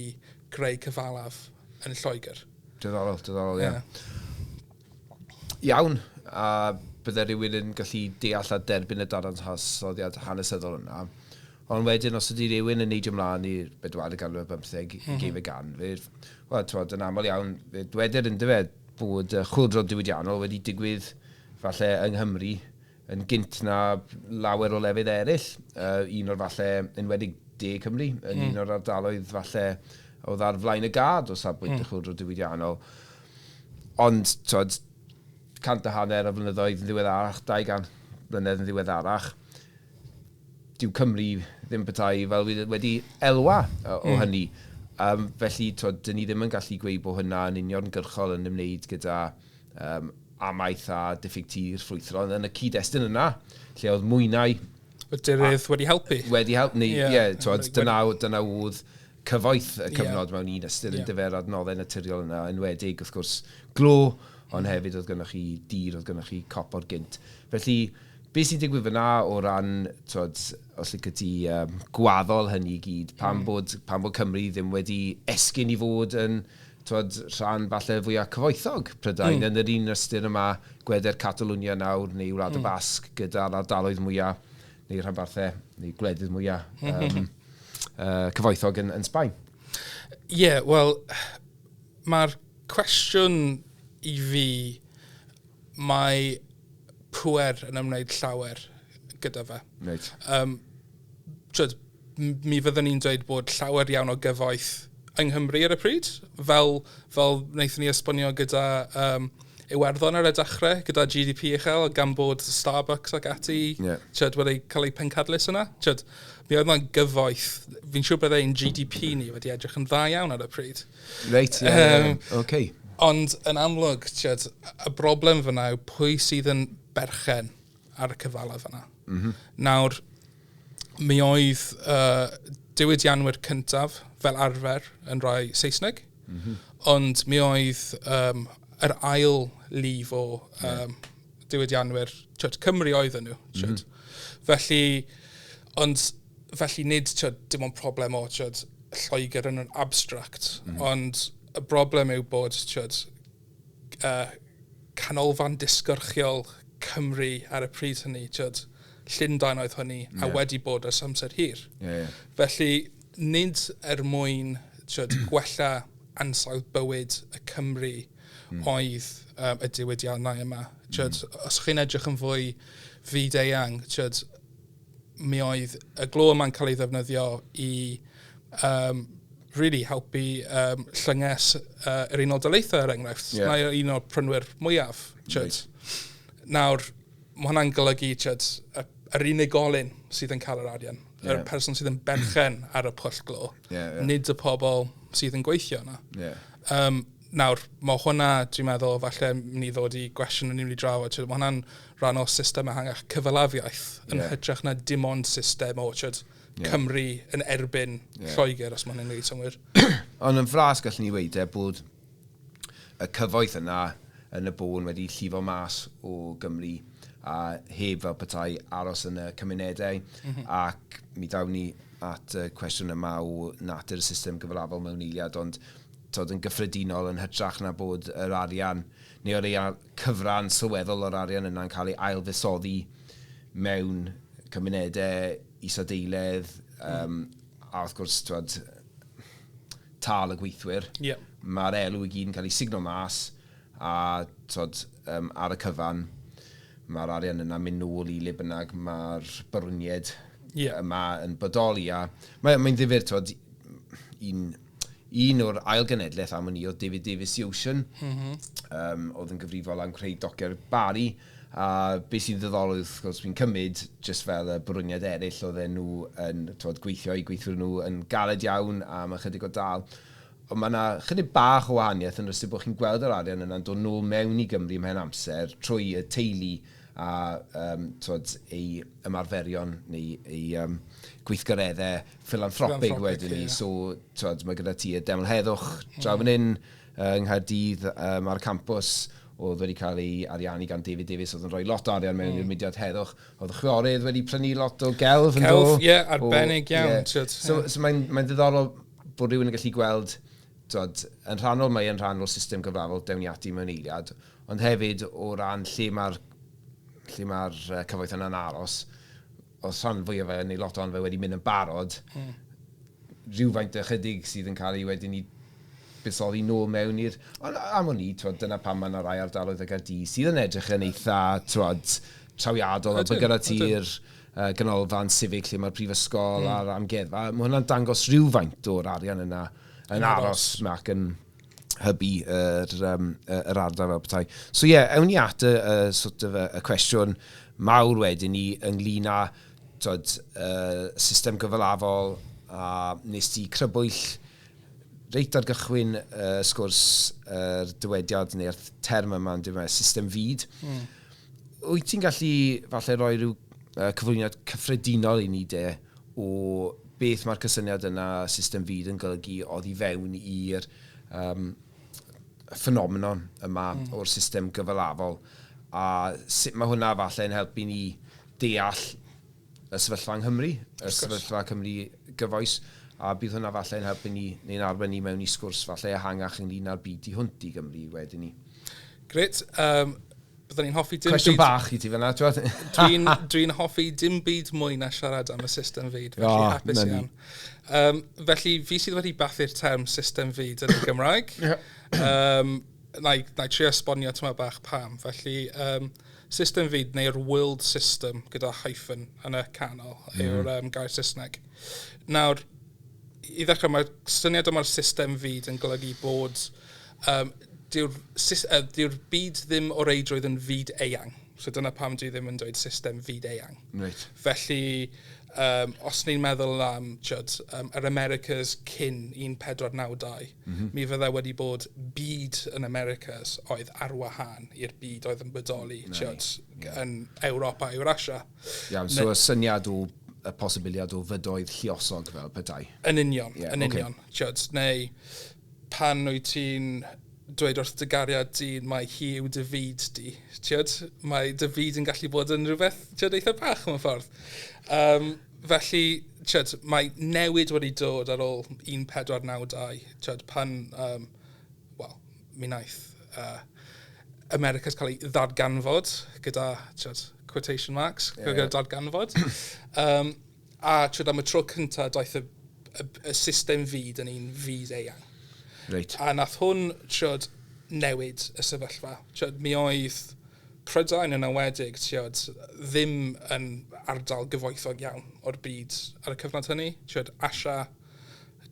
greu cyfalaf yn Lloegr. Diddorol, diddorol, ie. Iawn, a bydde rhywun yn gallu deall a derbyn y dadansoddiad hanesyddol yna. Ond wedyn, os ydy rhywun yn neidio ymlaen i'r bedwaredd ganrif ar bymtheg, ugeinfed ganrif, wel, t'wod, yn aml iawn, fe dweder yndyfe bod y chwyldro diwydiannol wedi digwydd falle yng Nghymru yn gynt na lawer o lefydd eraill. Un o'r falle, enwedig De Cymru, yn un o'r ardaloedd falle oedd ar flaen y gad o safbwynt y chwyldro diwydiannol. Ond, t'wod, 150 o flynyddoedd yn ddiweddarach, 200 mlynedd yn ddiweddarach, dyw Cymru ddim petai fel wedi elwa o hynny. Felly, t'wod, dyn ni ddim yn gallu gweud bod hynna yn uniongyrchol yn ymwneud gyda amaeth a diffyg tir ffrwythlon yn y cyd-destun yna, lle oedd mwynau Y dirydd wedi helpu. Wedi helpu, neu, ie, t'wod, dyna oedd cyfoeth y cyfnod mewn un ystyr yn dyfer adnoddau naturiol yna, enwedig, wrth gwrs, glo, ond hefyd oedd gynnoch chi dir, oedd gynnoch chi copor gynt. Felly, beth sy'n digwydd fyna o ran, t'wod, os licio ti, gwaddol hynny i gyd, pam bod Cymru ddim wedi esgyn i fod yn, t'wod, rhan falle fwyaf cyfoethog Prydain, yn yr un ystyr yma, gweder Catalwnia nawr, neu Wlad y Basg, gyda'r ardaloedd mwyaf, neu rhanbarthau, neu gwledydd mwyaf, cyfoethog yn Sbaen. Ie, yeah, wel, mae'r cwestiwn i fi, mae pŵer yn ymwneud llawer gyda fe. T'wod, mi fyddwn ni'n dweud bod llawer iawn o gyfoeth yng Nghymru ar y pryd, fel wnaethon ni esbonio gyda Iwerddon ar y dechrau, gyda GDP uchel, gan bod Starbucks ac ati, t'wod, wedi cael eu pencadlys yna. T'wod, mi oedd yna'n gyfoeth, fi'n siŵr byddai ein GDP ni wedi edrych yn dda iawn ar y pryd. Reit, ie, ie, oce. Ond yn amlwg, t'wod, y broblem fyna yw pwy sydd yn berchen ar y cyfalaf yna. Nawr, Mi oedd diwydianwyr cyntaf fel arfer yn rhai Saesneg, ond mi oedd yr ail lif o diwydianwyr, twyd, Cymru oedden nhw. Felly, ond felly nid, twyd, dim ond problem o, twyd, Lloegr yn abstract, ond y broblem yw bod, twyd, canolfan disgyrchiol Cymru ar y pryd hynny, twyd, Llundain oedd hynny, a wedi bod ers amser hir. Ie, ie. Felly, nid er mwyn, twyd, gwella ansawdd bywyd y Cymru oedd y diwydiannau yma. Twyd, os chi'n edrych yn fwy fyd-eang, twyd, mi oedd y glo yma'n cael ei ddefnyddio i really helpu llynges yr Unol Daleithiau, er enghraifft. Na un o'r prynwyr mwyaf. Twyd. Nawr, mae hwnna'n golygu, twyd, yr unigolyn sydd yn cael yr arian. Yr person sydd yn berchen ar y pwll glo. Ie, ie. Nid y pobl sydd yn gweithio yna. Nawr, mae hwnna, dwi'n meddwl, falle mynd i ddod i gwestiwn yn ni'n mynd i drafod, twyd, mae hwnna'n rhan o system ehangach cyfalafiaeth yn hytrach na dim ond system o, twyd, Cymru yn erbyn Lloegr, os mae hwnna'n gwneud synnwyr. Ond yn fras gallwn ni weud e bod y cyfoeth yna yn y bôn wedi llifo mas o Gymru a heb fel petai aros yn y cymunedau, ac mi dawn ni at y cwestiwn yma o natur y system gyfalafol mewn eiliad, ond tod, yn gyffredinol, yn hytrach na bod yr arian neu o leia cyfran sylweddol o'r arian yna'n cael ei ailfuddsoddi mewn cymunedau isadeiledd, a wrth gwrs, twod, tal y gweithwyr, mae'r elw i gyd yn cael ei sugno mas a, twod, ar y cyfan mae'r arian yna mynd nôl i le bynnag mae'r barwniaid yma yn bodoli, a mae'n ddifyr, twod, un o'r ail genedlaeth am wn i oedd David Davies The Ocean, oedd yn gyfrifol am creu dociau'r Barri, a beth sy'n ddiddorol wrth gwrs fi'n cymryd, jyst fel y barwniaid eraill, oedden nhw yn, twod, gweithio i gweithwyr nhw yn galed iawn am ychydig o dal. Ond mae yna chydig bach o wahaniaeth yn rhywbeth bod chi'n gweld yr arian yna'n dod nôl mewn i Gymru ymhen amser trwy y teulu a twod, ei ymarferion neu ei gweithgareddau philanthropic Philanthropic, wedyn ni. Ie. So, twod, mae gyda ti y Deml Heddwch draw fan hyn yng Nghaerdydd, ar y campws, oedd wedi cael ei ariannu gan David Davies, oedd yn rhoi lot o arian mewn i'r mudiad heddwch. Oedd y chwiorydd wedi prynu lot o gelf yn Celf, do? Ie, arbennig iawn, twyd, So, ie. so mae'n ddiddorol bod rhywun yn gallu gweld, twod, yn rhannol mae yn rhan o'r system gyfalafol, dewn ni ati mewn eiliad, ond hefyd o ran lle mae'r cyfoeth yna'n aros, oedd rhan fwyaf fe, neu lot ohono fe wedi mynd yn barod, rhywfaint ychydig sydd yn cael ei wedyn i buddsoddi nôl mewn i'r. Ond am o'n i, twod, dyna pam mae yna rai ardaloedd y Gaerdydd sydd yn edrych yn eitha, twod, trawiadol, a bod gyda ti'r ganolfan civic lle mae'r prifysgol a'r amgueddfa. Mae hwnna'n dangos rhywfaint o'r arian yna yn Yn aros ac yn hybu yr ardal fel petai. So ie, yeah, ewn ni at y sort of y cwestiwn mawr wedyn ni ynglyn â, twod, system gyfalafol, a nes ti crybwyll reit ar gychwyn y sgwrs yr dywediad neu'r term yma yn dweud system fyd. Wyt ti'n gallu falle rhoi rhyw cyflwyniad cyffredinol i ni de o beth mae'r cysyniad yna system fyd yn golygu oddi fewn i'r ffenomenon yma o'r system gyfalafol, a sut mae hwnna falle yn helpu ni deall y sefyllfa yng Nghymru, y sefyllfa Cymru gyfoes, a bydd hwnna falle yn helpu ni neu'n arwain ni mewn i sgwrs falle ehangach ynglyn â'r byd tu hwnt i Gymru wedyn ni. Gret. Byddwn ni'n hoffi dim Cwestiwn byd bach i ti fyna, ti'n gwbod? Dwi'n hoffi dim byd mwy na siarad am y system fyd, felly O, hapus na ni. iawn. Felly, fi sydd wedi bathu'r term system fyd yn y Gymraeg. Na i trio esbonio tyma bach pam. Felly, system fyd neu'r world system gyda hyphen yn y canol yw'r gair Saesneg. Nawr, i ddechrau, mae'r syniad yma'r system fyd yn golygu bod dyw'r byd ddim o reidrwydd yn fyd eang. So dyna pam dwi ddim yn dweud system fyd eang. Felly, os ni'n meddwl am chyd, yr Americas cyn 1492, mi fydde wedi bod byd yn Americas oedd ar wahân i'r byd oedd yn bodoli chyd, yn Ewrop a Eurasia. Iawn, so y syniad o y posibiliad o fydoedd lluosog fel petai. Yn union, yn union. Okay. Neu pan wyt ti'n dweud wrth dy gariad di mai hi yw dy fyd di. Tiod? Mae dy fyd yn gallu bod yn rhywbeth, tiod, eitha bach mewn ffordd. Felly, tiod, mae newid wedi dod ar ôl 1492, tiod, pan, wel, mi wnaeth America's cael ei ddarganfod gyda, tiod, quotation marks, gyda darganfod. A tiod, am y tro cyntaf daeth y system fyd yn un fyd eang. Reit. A nath hwn, tiod, newid y sefyllfa. Tiod, mi oedd Prydain yn enwedig, tiod, ddim yn ardal gyfoethog iawn o'r byd ar y cyfnod hynny. Tiod, Asia,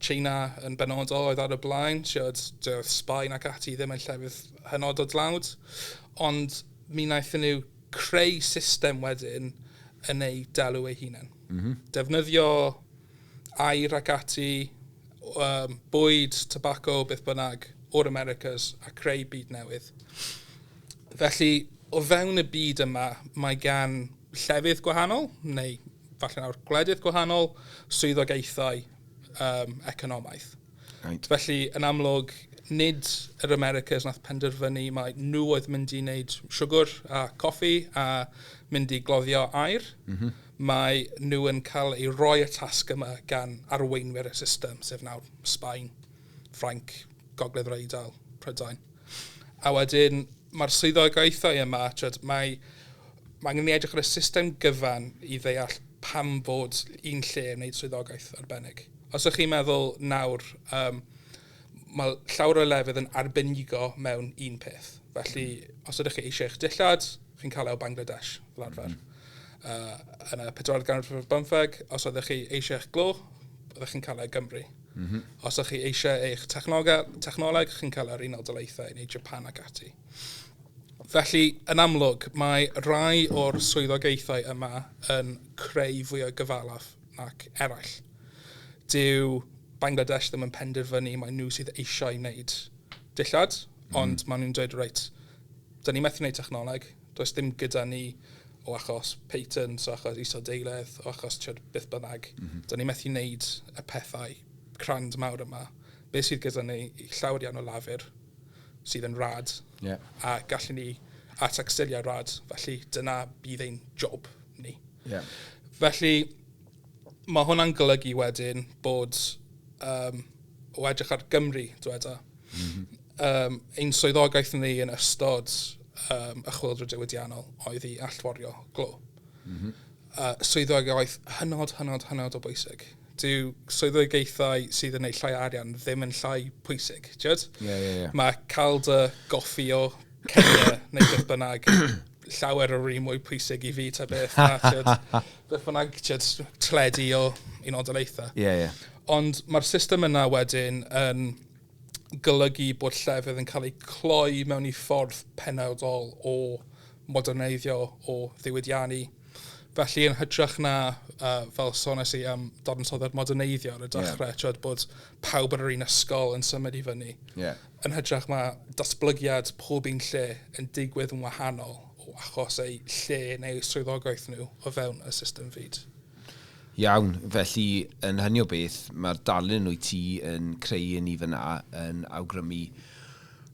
China yn benodol oedd ar y blaen, tiod, doedd Sbaen ac ati ddim yn llefydd hynod o dlawd. Ond mi wnaethon nhw creu system wedyn yn ei delw eu hunain. Defnyddio aur ac ati, bwyd, tobacco, beth bynnag, o'r Americas a creu byd newydd. Felly, o fewn y byd yma, mae gan llefydd gwahanol, neu falle nawr gwledydd gwahanol, swyddogaethau economaidd. Right. Felly, yn amlwg, nid yr Americas nath penderfynu mai nhw oedd mynd i wneud siwgr a coffi a mynd i gloddio aur. Mae nhw yn cael ei roi y tasg yma gan arweinwyr y system, sef nawr Sbaen, Ffrainc, Gogledd yr Eidal, Prydain. A wedyn, mae'r swyddogaethau yma, tiod, mae angen ni edrych ar y system gyfan i ddeall pam fod un lle yn gwneud swyddogaeth arbennig. Os ydych chi'n meddwl nawr, mae llawer o lefydd yn arbenigo mewn un peth. Felly, os ydych chi eisiau eich dillad, chi'n cael e o Bangladesh, fel arfer. Yn y pedwaredd ganrif ar bymtheg, os ydych chi eisiau eich glo, byddwch chi'n cael e o Gymru. Os ydych chi eisiau eich technoleg, chi'n cael e'r Unol Daleithiau neu Japan ac ati. Felly, yn amlwg, mae rai o'r swyddogaethau yma yn creu fwy o gyfalaf nac eraill. Dyw Bangladesh ddim yn penderfynu mai nhw sydd eisiau wneud dillad, ond maen nhw'n dweud, reit, dyn ni methu wneud technoleg, does dim gyda ni o achos patents, o achos isadeiledd, o achos, tiod, beth bynnag. Dyn ni methu wneud y pethau crand mawr yma. Be sydd gyda ni llawer iawn o lafur sydd yn rad, a gallwn ni a textiliau rad, felly dyna bydd ein job ni. Felly, mae hwnna'n golygu wedyn bod, o edrych ar Gymru, dweda, ein swyddogaeth ni yn ystod y chwyldro diwydiannol oedd i allforio glo. Swyddogaeth hynod, hynod, hynod o bwysig. Dyw swyddogaethau sydd yn ei llai arian ddim yn llai pwysig, tiod? Ie. Mae cael dy goffi o Kenya neu beth bynnag llawer o'r un mwy pwysig i fi ta beth na, tiod, beth bynnag, tiod, teledu o Unol Daleithiau. Ie, ie. Ond mae'r system yna wedyn yn golygu bod llefydd yn cael eu cloi mewn i ffordd penodol o moderneiddio, o ddiwydiannu. Felly yn hytrach na, fel sones i am dadansoddiad moderneiddio ar y dechrau, yeah, bod pawb ar yr un ysgol yn symud i fyny. Yn hytrach mae datblygiad pob un lle yn digwydd yn wahanol o achos eu lle neu swyddogaeth nhw o fewn y system fyd. Iawn, felly yn hynny o beth, mae'r darlun wyt ti yn creu yn i fyna yn awgrymu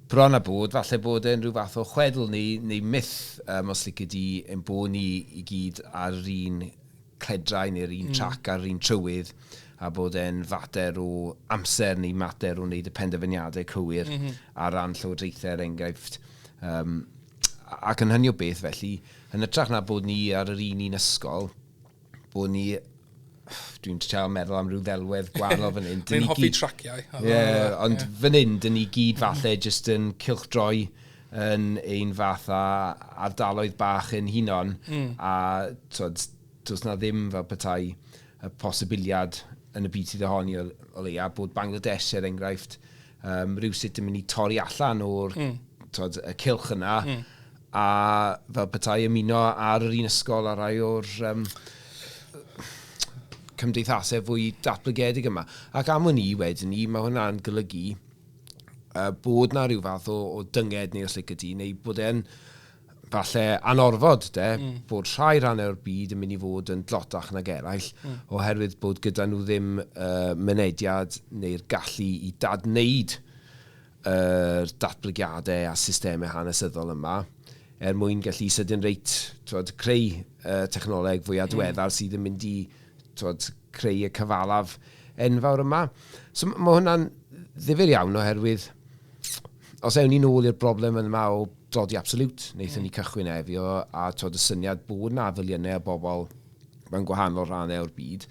bron a bod, falle bod e'n rhyw fath o chwedl neu myth, os lici di, ein bod ni i gyd ar yr un cledrau neu'r un trac ar yr un trywydd, a bod e'n fater o amser neu mater o wneud y penderfyniadau cywir ar ran llywodraethau, er enghraifft. Ac yn hynny o beth felly, yn hytrach na bod ni ar yr un un ysgol, bod ni, dwi'n treial meddwl am ryw ddelwedd gwahanol fan hyn. Ni'n hoffi traciau. Ie, ond fan hyn, dyn ni gyd falle jyst yn cylchdroi yn ein fath a ardaloedd bach yn hunon, a twod, does na ddim fel petai y posibiliad yn y byd sydd ohoni o leia, bod Bangladesh er enghraifft, rhywsut yn mynd i torri allan o'r twod, y cylch yna, a fel petai ymuno ar yr un ysgol a rai o'r cymdeithasau fwy datblygedig yma. Ac am wn i wedyn ni, mae hwnna'n golygu bod na rhyw fath o dynged neu os lici di, neu bod e'n falle anorfod de, bod rhai rhannau o'r byd yn mynd i fod yn dlotach nag eraill, oherwydd bod gyda nhw ddim mynediad neu'r gallu i dadwneud yr datblygiadau a systemau hanesyddol yma, er mwyn gallu sydyn reit, twod, creu technoleg fwyaf diweddar sydd yn mynd i, twod, creu y cyfalaf enfawr yma. So mae hwnna'n ddifyr iawn oherwydd os ewn ni nôl i'r broblem yma o dlodi absolute, wnaethon ni cychwyn efo, a twod, y syniad bod na filiynau o bobl mewn gwahanol rhannau o'r byd,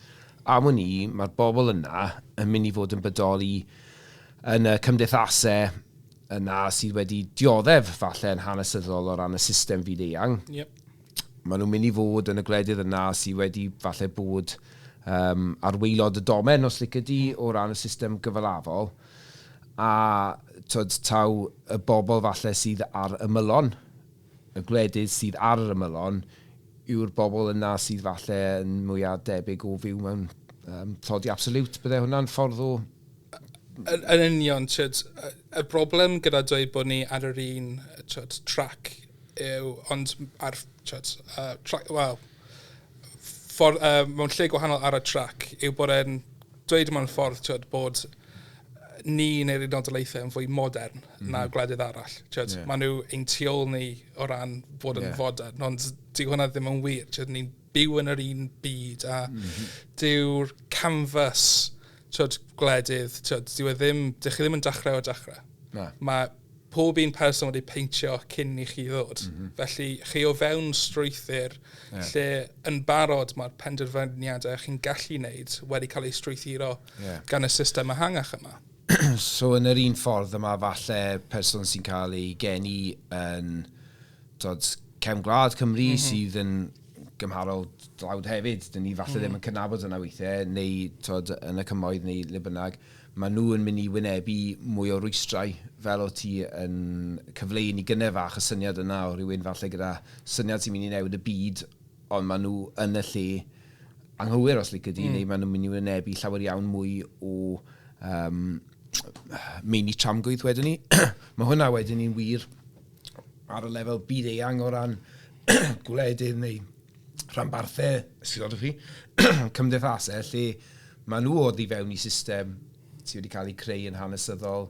a mwyn ni, mae'r bobl yna yn mynd i fod yn bodoli yn y cymdeithasau yna sydd wedi dioddef falle yn hanesyddol o ran y system fyd eang. Maen nhw'n mynd i fod yn y gwledydd yna sydd wedi falle bod ar waelod y domen, os lici di, o ran y system gyfalafol. A twod, taw y bobl falle sydd ar ymylon, y gwledydd sydd ar yr ymylon, yw'r bobl yna sydd falle yn mwyaf debyg o fyw mewn tlodi absolute. Bydde hwnna'n ffordd o? Yn union, tyd, y broblem gyda dweud bod ni ar yr un, tyd, track yw, ond ar, tyd, track, wel, ffordd, mewn lle gwahanol ar y track, yw bod e'n dweud mewn ffordd, tyd, bod ni neu'r Unol Daleithiau yn fwy modern na gwledydd arall. Tyd, maen nhw ein tu ôl ni o ran bod yn fodern, ond dyw hwnna ddim yn wir. Tyd, ni'n byw yn yr un byd a dyw'r canvas, tyd, gwledydd, tyd, dyw e ddim, dych chi ddim yn dechrau o dechrau. Na. Mae pob un person wedi peintio cyn i chi ddod. Felly chi o fewn strwythur lle yn barod mae'r penderfyniadau chi'n gallu wneud wedi cael eu strwythuro gan y system ehangach yma. So yn yr un ffordd yma falle person sy'n cael ei geni yn dod cefn gwlad Cymru sydd yn gymharol dlawd hefyd, dyn ni falle ddim yn cydnabod yna weithiau, neu twod, yn y cymoedd neu le bynnag, maen nhw yn mynd i wynebu mwy o rwystrau fel o ti yn cyfleu ni gynne fach y syniad yna o rhywun falle gyda syniad sy'n mynd i newid y byd, ond maen nhw yn y lle anghywir os lici di, neu maen nhw'n mynd i wynebu llawer iawn mwy o meini tramgwydd wedyn ni. Mae hwnna wedyn ni'n wir ar y lefel byd eang o ran gwledydd neu rhanbarthau, esgusodwch fi, cymdeithasau, lle maen nhw oddi fewn i system sydd wedi cael ei creu yn hanesyddol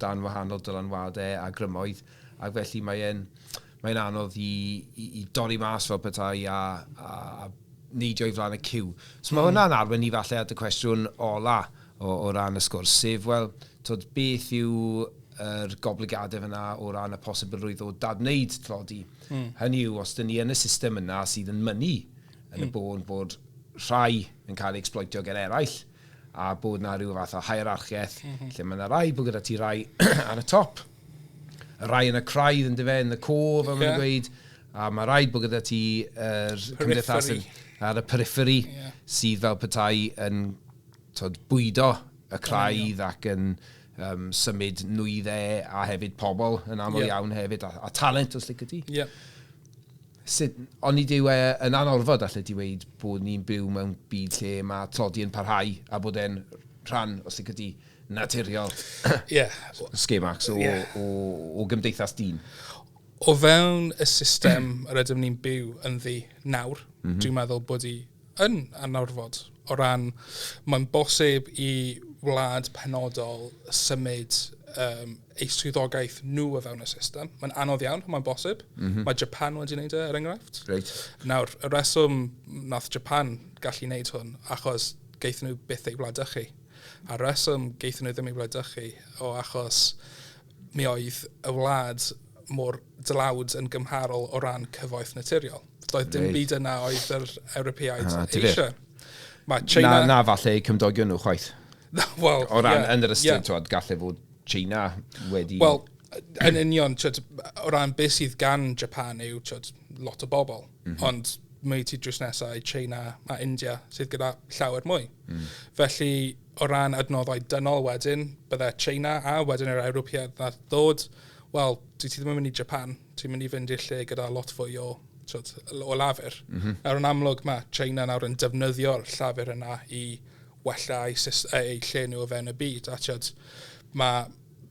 dan wahanol dylanwadau a grymoedd, ac felly mae'n anodd i dorri mas fel petai a neidio i flaen y ciw. So mae hwnna'n arwain ni falle at y cwestiwn ola o ran y sgwrs, sef, wel, twod, beth yw yr goblygiadau fyna o ran y posibilrwydd o dadwneud tlodi? Hynny yw, os dyn ni yn y system yna sydd yn mynnu yn y bôn bod rhai yn cael eu exploitio gen eraill, a bod na rhyw fath o hierarchiaeth, lle mae yna rai bod gyda ti rai ar y top, y rai yn y craidd yn dyfe, yn y core, fel maen nhw'n gweud, a mae rhaid bod gyda ti yr cymdeithas ar y periphery sydd fel petai yn twod, bwydo y craidd ac yn symud nwyddau a hefyd pobl yn aml iawn hefyd, a talent os lici di. Sut, ond nid yw e yn anorfod allai di weud bod ni'n byw mewn byd lle mae tlodi yn parhau a bod e'n rhan, os lici di, naturiol schemax o gymdeithas dyn. O fewn y system yr ydym ni'n byw ynddi nawr, dwi'n meddwl bod i yn anorfod o ran mae'n bosib i wlad penodol symud ei swyddogaeth nhw o fewn y system. Mae'n anodd iawn, mae'n bosib. Mae Japan wedi wneud e, er enghraifft. Nawr, y reswm nath Japan gallu wneud hwn, achos geithon nhw byth eu wladychu. A reswm geithon nhw ddim eu wladychu o achos mi oedd y wlad mor dlawd yn gymharol o ran cyfoeth naturiol. Doedd dim byd yna oedd yr Ewropeaid eisiau. Mae China. Na falle eu cymdogion nhw chwaith. Wel, O ran, yn yr ystyr, twod, gallai fod China wedi. Wel, yn union, twod, o ran beth sydd gan Japan yw, twod, lot o bobl. Ond mae ti drws nesaf i China a India sydd gyda llawer mwy. Felly, o ran adnoddau dynol wedyn, bydde China a wedyn yr Ewropeaid nath ddod, wel, dwi ti ddim yn mynd i Japan, ti'n mynd i fynd i'r lle gyda lot fwy o, twod, o lafur. Nawr yn amlwg mae China nawr yn defnyddio'r llafur yna i wella eu lle nhw o fewn y byd. A twod, mae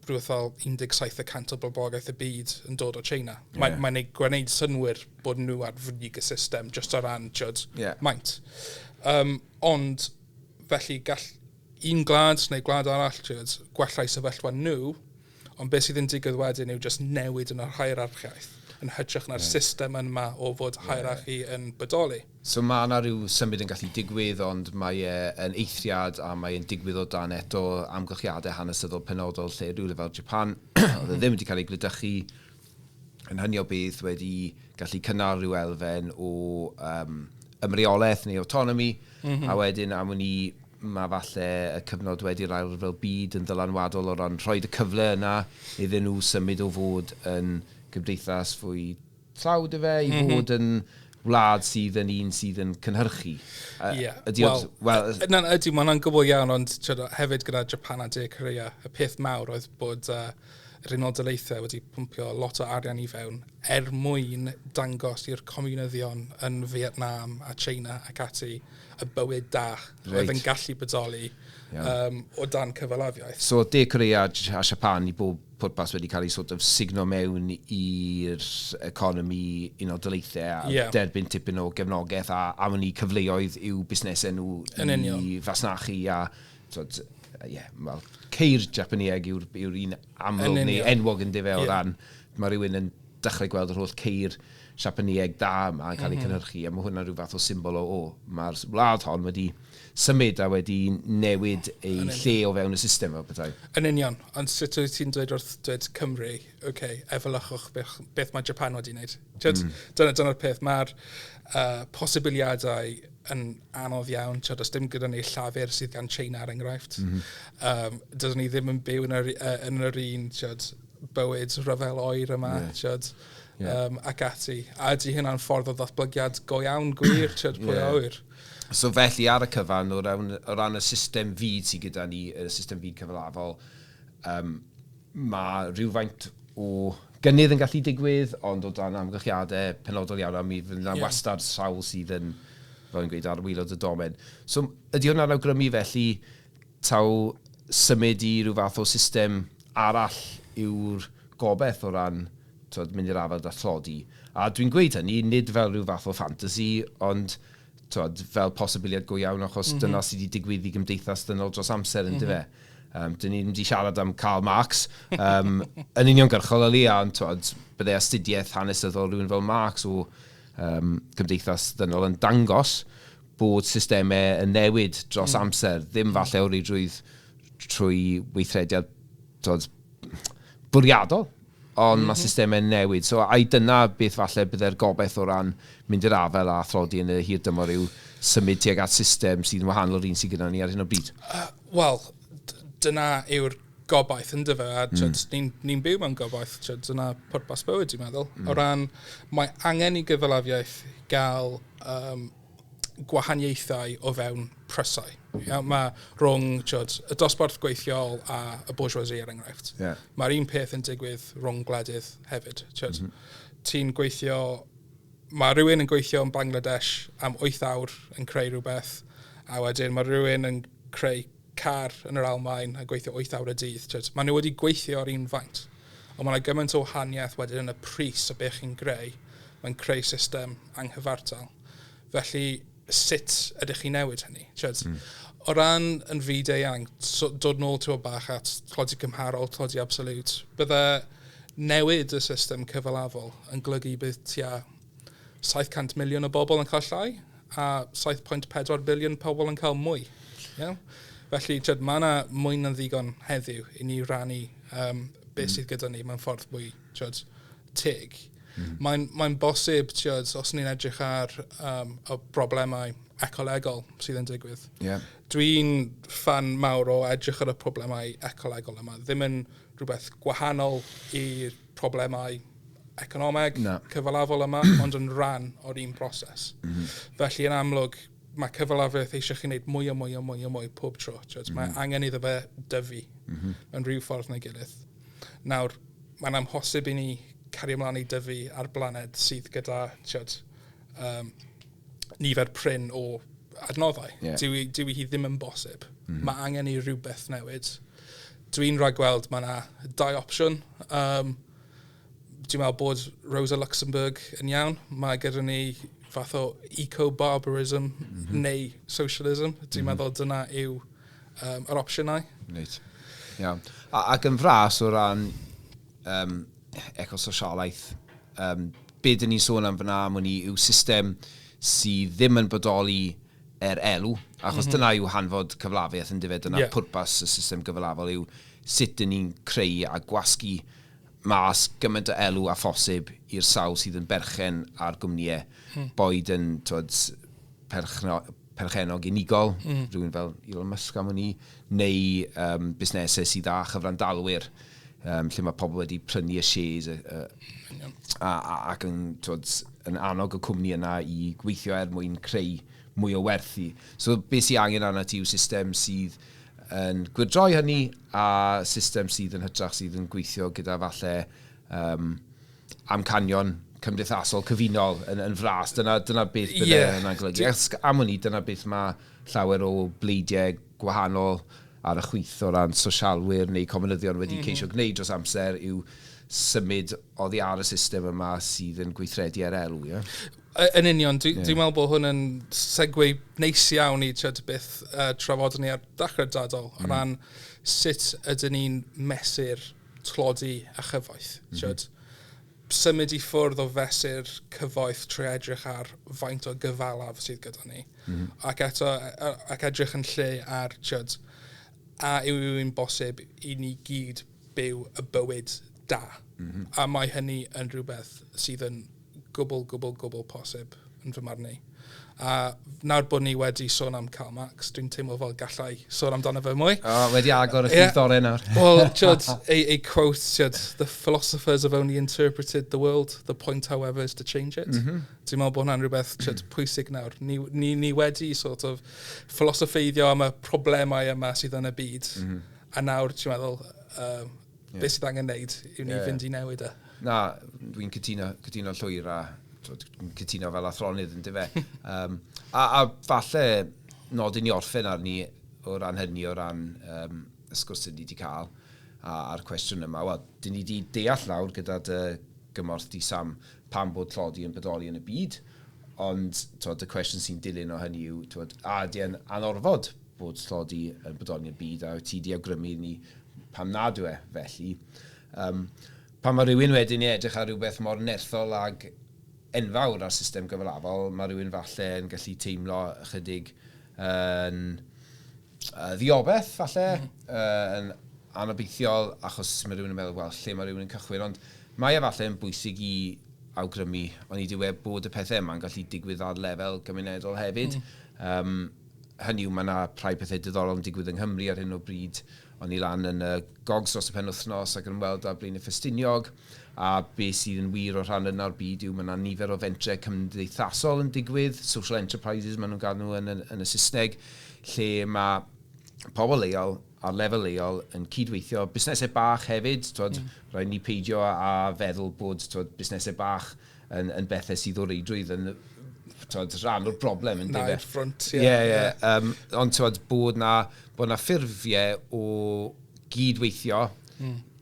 rhywbeth fel 17% o boblogaeth y byd yn dod o China. Mae'n mae gwneud synnwyr bod nhw ar frig y system just o ran tiod, maint. Ond, felly, gall un gwlad neu gwlad arall tiod, gwella'u sefyllfa nhw, ond beth sydd yn digwydd wedyn yw just newid yn yr hierarchiaeth yn hytrach na'r system yma o fod hierarchy yn bodoli. So mae yna rhyw symud yn gallu digwydd, ond mae e yn eithriad a mae e'n digwydd o dan eto amgylchiadau hanesyddol penodol lle rhywle fel Japan, oedd e ddim wedi cael ei gwledychu, yn hynny o beth wedi gallu cynnal rhyw elfen o ymreolaeth neu autonomy, a wedyn am wn i mae falle y cyfnod wedi'r Ail Ryfel Byd yn ddylanwadol o ran rhoi y cyfle yna iddyn nhw symud o fod yn gymdeithas fwy tlawd ife, i fod yn wlad sydd yn un sydd yn cynhyrchu. Ydy Wel, na, ydy, mae hwnna'n gwbl iawn, ond ti'od, hefyd gyda Japan a De Korea, y peth mawr oedd bod yr Unol Daleithiau wedi pwmpio lot o arian i fewn er mwyn dangos i'r comiwnyddion yn Vietnam a China ac ati y bywyd da oedd yn gallu bodoli o dan cyfalafiaeth. So De Korea a Japan i bob pwrpas wedi cael ei sort of sugno mewn i'r economi Unol Daleithiau a derbyn tipyn o gefnogaeth a am wn i cyfleoedd i'w busnesau nhw Yn union. i fasnachu a twod, ie, wel, ceir Japanieg yw'r un amlwg Yn neu union. enwog yn dyfe o ran mae rhywun yn dechrau gweld yr holl ceir Japanieg da yma yn cael eu cynhyrchu a mae hwnna'n rhyw fath o symbol o, mae'r wlad hon wedi symud a wedi newid ei lle o fewn y system fel petai. Yn union, ond sut wyt ti'n dweud wrth dweud Cymru, oce, okay, efelychwch beth mae Japan wedi wneud. Dyna'r peth, mae'r posibiliadau yn anodd iawn. Ti'od, does dim gyda ni llafur sydd gan China er enghraifft. Dydyn ni ddim yn byw yn yr un, ti'od, bywyd rhyfel oer yma, ti'od, ac ati. A ydy hynna'n ffordd o ddatblygiad go iawn gwir, ti'od, pwy a ŵyr? So felly ar y cyfan, o ran y system fyd sydd gyda ni, y system fyd cyfalafol, mae rhywfaint o gynnydd yn gallu digwydd, ond o dan amgylchiadau penodol iawn, a mi fydd yna wastad sawl sydd yn, fel yn gweud, ar waelod y domen. So ydy hwnna'n awgrymu felly taw symud i ryw fath o system arall yw'r gobeith o ran, twod, mynd i'r afael â thlodi? A dwi'n gweud hynny, nid fel rhyw fath o fantasy, ond twod, fel posibiliad go iawn, achos dyna sydd wedi digwydd i gymdeithas dynol dros amser, yn dyfe. Dyn ni ddim wedi siarad am Karl Marx yn uniongyrchol o leia, ond twod, bydde astudiaeth hanesyddol rhywun fel Marx o cymdeithas ddynol yn dangos bod systemau yn newid dros amser, ddim falle o reidrwydd trwy weithrediad, twod, bwriadol, ond mae systemau'n newid. So, ai dyna beth falle bydde'r gobeith o ran mynd i'r afael a thlodi yn y hir dymor yw symud tuag at system sydd yn wahanol o'r un sydd gyda ni ar hyn o bryd? Wel, dyna yw'r gobaith yn dyfe, a ni'n byw mewn gobaith, ti'od, dyna pwrpas bywyd, dwi'n meddwl. O ran, mae angen i gyfalafiaeth gael gwahaniaethau o fewn prysau. Ia, mae rhwng, ti'od, y dosbarth gweithiol a y bourgeoisie er enghraifft. Mae'r un peth yn digwydd rhwng gwledydd hefyd. Ti'od, ti'n gweithio, mae rhywun yn gweithio yn Bangladesh am 8 awr yn creu rhywbeth, a wedyn mae rhywun yn creu car yn yr Almaen a gweithio 8 awr y dydd. Ti'od, maen nhw wedi gweithio ar un faint, ond mae yna gymaint o wahaniaeth wedyn yn y pris o beth chi'n greu, mae'n creu system anghyfartal. Felly, sut ydych chi'n newid hynny? Ti'od, o ran yn fyd eang, so, dod nôl to bach at tlodi cymharol, tlodi absolute, bydde newid y system cyfalafol yn golygu bydd tua 700 miliwn o bobl yn cael llai a 7.4 biliwn pobl yn cael mwy. Yeah? Felly, ti'od, mae yna mwy na ddigon heddiw i ni rannu beth sydd gyda ni mewn ffordd mwy, ti'od, teg. Mae'n bosib, ti'od, os ni'n edrych ar y broblemau ecolegol sydd yn digwydd. Dwi'n fan mawr o edrych ar y problemau ecolegol yma. Ddim yn rhywbeth gwahanol i'r problemau economeg Na. cyfalafol yma, ond yn rhan o'r un broses. Felly, yn amlwg, mae cyfalafiaeth eisiau chi wneud mwy a mwy a mwy a mwy pob tro. Ti'od? Mae angen iddo fe dyfu mewn rhyw ffordd neu gilydd. Nawr, mae'n amhosib i ni cario ymlaen i dyfu ar blaned sydd gyda, ti'od, nifer prin o adnoddau. Dyw hi ddim yn bosib. Mae angen i rhywbeth newid. Dwi'n rhagweld mae yna dau opsiwn. Dwi'n meddwl bod Rosa Luxemburg yn iawn. Mae gyda ni fath o eco-barbarism neu socialism. Dwi'n meddwl dyna yw yr opsiynau. Reit. Iawn. Ac yn fras o ran ecososialaeth, be dyn ni'n sôn am fyna am wn i yw system sydd ddim yn bodoli er elw, achos dyna yw hanfod cyfalafiaeth yn dyfe, dyna pwrpas y system gyfalafol yw sut dyn ni'n creu a gwasgu mas gymaint o elw a phosib i'r sawl sydd yn berchen ar gwmnïau, boed yn twod, perchenog unigol, rhywun fel Elon Musk am wn i, neu busnesau sydd â chyfranddalwyr, lle mae pobl wedi prynu y shares ac yn, twod, yn annog y cwmni yna i gweithio er mwyn creu mwy o werthu. So beth sy'n angen arna ti yw system sydd yn gwyrdroi hynny a system sydd yn hytrach sydd yn gweithio gyda falle amcanion cymdeithasol cyfunol yn fras. Dyna beth bydde yna'n golygu. Am wn i, dyna beth mae llawer o bleidiau gwahanol ar y chwith o ran sosialwyr neu comunyddion wedi ceisio gwneud dros amser yw symud oddi ar y system yma sydd yn gweithredu ar elw. Ie? Yn union, dwi meddwl bod hwn yn segue neis iawn i twyd, beth trafodon ni ar ddechrau'r dadl, o ran sut ydyn ni'n mesur tlodi a chyfoeth. Symud i ffwrdd o fesur cyfoeth trwy edrych ar faint o gyfalaf sydd gyda ni. Ac eto, ac edrych yn lle ar, twyd, a yw yw'n bosib i ni gyd byw y bywyd da. A mae hynny yn rhywbeth sydd yn gwbl, gwbl, gwbl posib yn fy marn i. A nawr bod ni wedi sôn am Karl Marx, dwi'n teimlo fel gallai sôn amdano fe mwy. O, wedi agor y llifddorau nawr. Wel, ti'od, a quote, ti'od, "The philosophers have only interpreted the world, the point, however, is to change it." Dwi'n meddwl bod hwnna'n rhywbeth ti'od, pwysig nawr. Ni wedi sort of philosopheidio am y problemau yma sydd yn y byd. A nawr, ti'n meddwl, beth sydd angen wneud yw ni fynd i newid e. Na, dwi'n cytuno llwyr a twod, dwi'n cytuno fel athronydd yn dyfe. A falle nodyn i orffen arni o ran hynny, o ran y sgwrs ni wedi cael a'r cwestiwn yma. Wel, dyn ni wedi deall nawr gyda dy gymorth di Sam pam bod tlodi yn bodoli yn y byd, ond twod, y cwestiwn sy'n dilyn o hynny yw, twod, a ydy e'n anorfod bod tlodi yn bodoli yn y byd, a wyt ti wedi awgrymu ni pam nad yw e felly. Pan mae rhywun wedyn i edrych ar rhywbeth mor nerthol ag enfawr ar system gyfalafol, mae rhywun falle yn gallu teimlo ychydig yn ddiobeth, falle, yn anobeithiol, achos mae rhywun yn meddwl, wel, lle mae rhywun yn cychwyn, ond mae e falle yn bwysig i awgrymu, ond i diwedd bod y pethau yma'n gallu digwydd ar lefel gymunedol hefyd. Hynny yw, mae yna rhai pethau diddorol yn digwydd yng Nghymru ar hyn o bryd. O'n i lan yn y Gogs dros y penwythnos ac yn ymweld â Blaenau Ffestiniog, a beth sydd yn wir o rhan yna o'r byd yw mae yna nifer o fentrau cymdeithasol yn digwydd, social enterprises maen nhw'n gael nhw yn y Saesneg, lle mae pobl leol ar lefel leol yn cydweithio, busnesau bach hefyd, twod, rhaid ni peidio a feddwl bod twod, busnesau bach yn bethau sydd o reidrwydd yn twod, rhan o'r broblem yn Na, dyfe? i'r ffrynt, ie. Ie. Ond twod, bod na ffurfiau o gydweithio,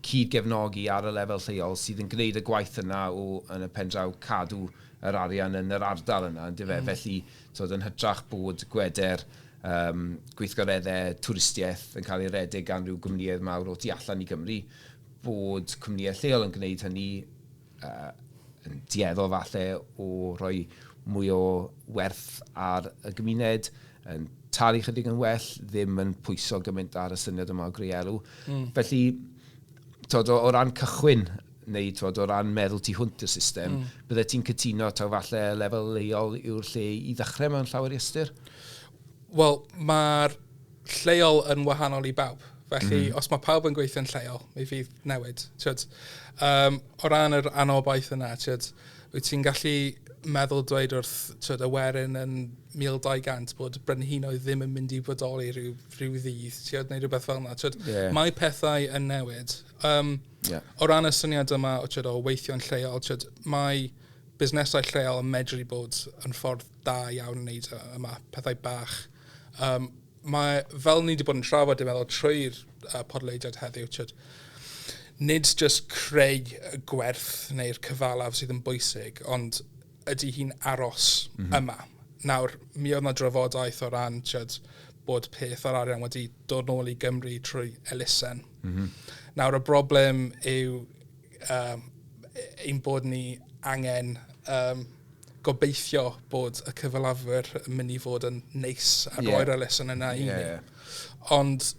cyd-gefnogi ar y lefel lleol sydd yn gwneud y gwaith yna o yn y pen draw cadw yr arian yn yr ardal yna, yn dyfe? Felly, twod, yn hytrach bod gweder gweithgareddau twristiaeth yn cael ei redeg gan ryw gwmnïau mawr o tu allan i Gymru, bod cwmnïau lleol yn gwneud hynny yn dueddol falle o roi mwy o werth ar y gymuned, yn talu chydig yn well, ddim yn pwyso gymaint ar y syniad yma o greu elw. Felly, twod, o ran cychwyn, neu twod, o ran meddwl tu hwnt i'r system, bydde ti'n cytuno taw falle lefel leol yw'r lle i ddechrau mewn llawer i ystyr? Wel, mae'r lleol yn wahanol i bawb. Felly, os mae pawb yn gweithio'n lleol, mi fydd newid. Ti'od, o ran yr anobaith yna, ti'od, wyt ti'n gallu meddwl dweud wrth ti'od, y werin yn 1200 bod brenhinoedd ddim yn mynd i bodoli rhyw ddydd, ti'od, neu rhywbeth fel yna. Ti'od, mae pethau yn newid. O ran y syniad yma o, ti'od, o weithio'n lleol, ti'od, mae busnesau lleol yn medru bod yn ffordd da iawn yn wneud yma, pethau bach. Mae, fel ni wedi bod yn trafod, dwi'n meddwl, trwy'r podlediad heddiw, tyd, nid just creu y gwerth neu'r cyfalaf sydd yn bwysig, ond ydy hi'n aros yma. Nawr, mi oedd yna drafodaeth o ran tyd, bod peth o'r arian wedi dod nôl i Gymru trwy elusen. Nawr, y broblem yw ein bod ni angen gobeithio bod y cyfalafwyr yn mynd i fod yn neis a roi'r elusen yna i ni. Ond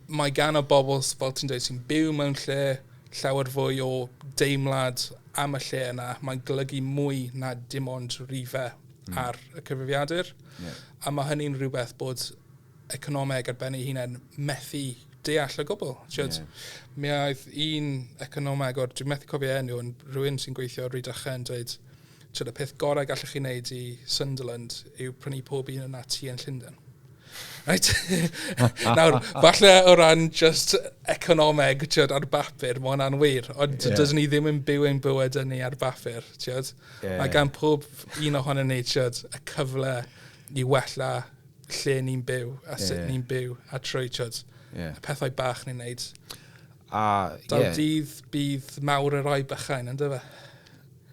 mae gan y bobl, fel ti'n dweud, sy'n byw mewn lle llawer fwy o deimlad am y lle yna. Mae'n golygu mwy na dim ond rifau ar y cyfrifiadur. A mae hynny'n rhywbeth bod economeg ar ben ei hunain methu deall o gwbl. Yeah. Mi oedd un economegwr, dwi'n methu cofio enw, ond rhywun sy'n gweithio ar Rhydychen dweud, y peth gorau gallech chi wneud i Sunderland yw prynu pob un yna tŷ yn Llundain. Right? Nawr, falle o ran just economeg tiod, ar bapur, mae hwnna'n wir, ond does ni ddim yn byw ein bywyd ni ar bapur. Tiod. Mae gan pob un ohono ni tiod, y cyfle i wella lle ni'n byw a sut ni'n byw a trwy tiod, y pethau bach ni'n neud. A, Daw dydd bydd mawr y rai bychain, ynddo fe?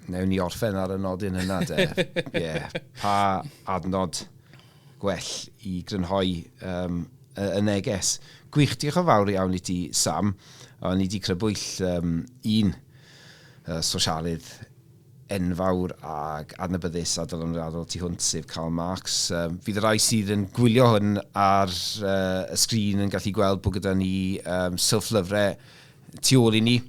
Newn ni orffen ar y nodyn yna, de. Pa adnod gwell i grynhoi y neges. Gwych, diolch yn fawr iawn i ti, Sam. O'n i wedi crybwyll un sosialydd enfawr ag adnabyddus a dylanwadol tu hwnt, sef Karl Marx. Fydd y rai sydd yn gwylio hwn ar y sgrin yn gallu gweld bod gyda ni silff lyfrau tu ôl i ni.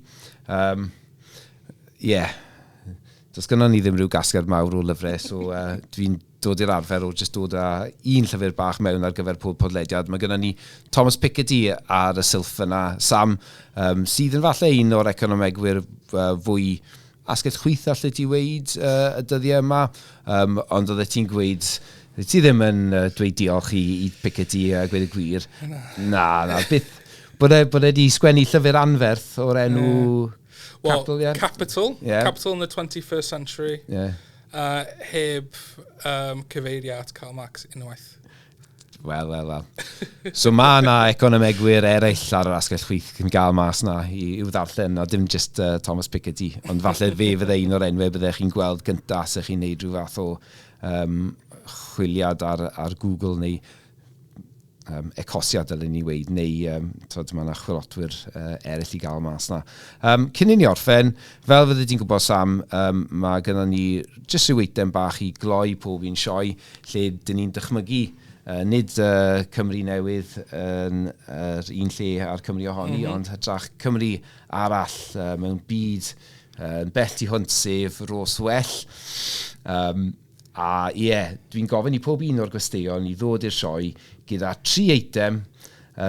Does gynnon ni ddim rhyw gasgliad mawr o lyfrau, so dwi'n dod i'r arfer o jyst dod â un llyfr bach mewn ar gyfer pob podlediad. Mae gynnon ni Thomas Piketty ar y silff yna, Sam, sydd yn falle un o'r economegwyr fwy asgell chwith allu ti weud y dyddiau yma, ond oeddet ti'n gweud, ti ddim yn dweud diolch i Piketty a gweud y gwir. Na, byth. Bod e wedi sgwennu llyfr anferth o'r enw Well, Capital, yeah. Capital. Yeah. Capital in the 21st Century. Heb cyfeirio at Karl Marx unwaith. Wel. So mae yna economegwyr eraill ar yr asgell chwith yn gael mas na i'w ddarllen, a dim just Thomas Piketty, ond falle fe fydde un o'r enwau byddech chi'n gweld gyntaf os ych chi'n neud rhyw fath o chwiliad ar Google neu ecosiad dylen ni weud, neu mae yna chwilotwyr eraill i gael mas na. Cyn i ni orffen, fel fydde ti'n gwybod, Sam, mae gynnon ni jyst rhyw eitem bach i gloi pob un sioe, lle dyn ni'n dychmygu nid Cymru newydd yn yr un lle a'r Cymru ohoni, ond hytrach Cymru arall mewn byd yn bell tu hwnt, sef Rhos Well. A ie, dwi'n gofyn i pob un o'r gwesteion i ddod i'r sioe gyda 3 eitem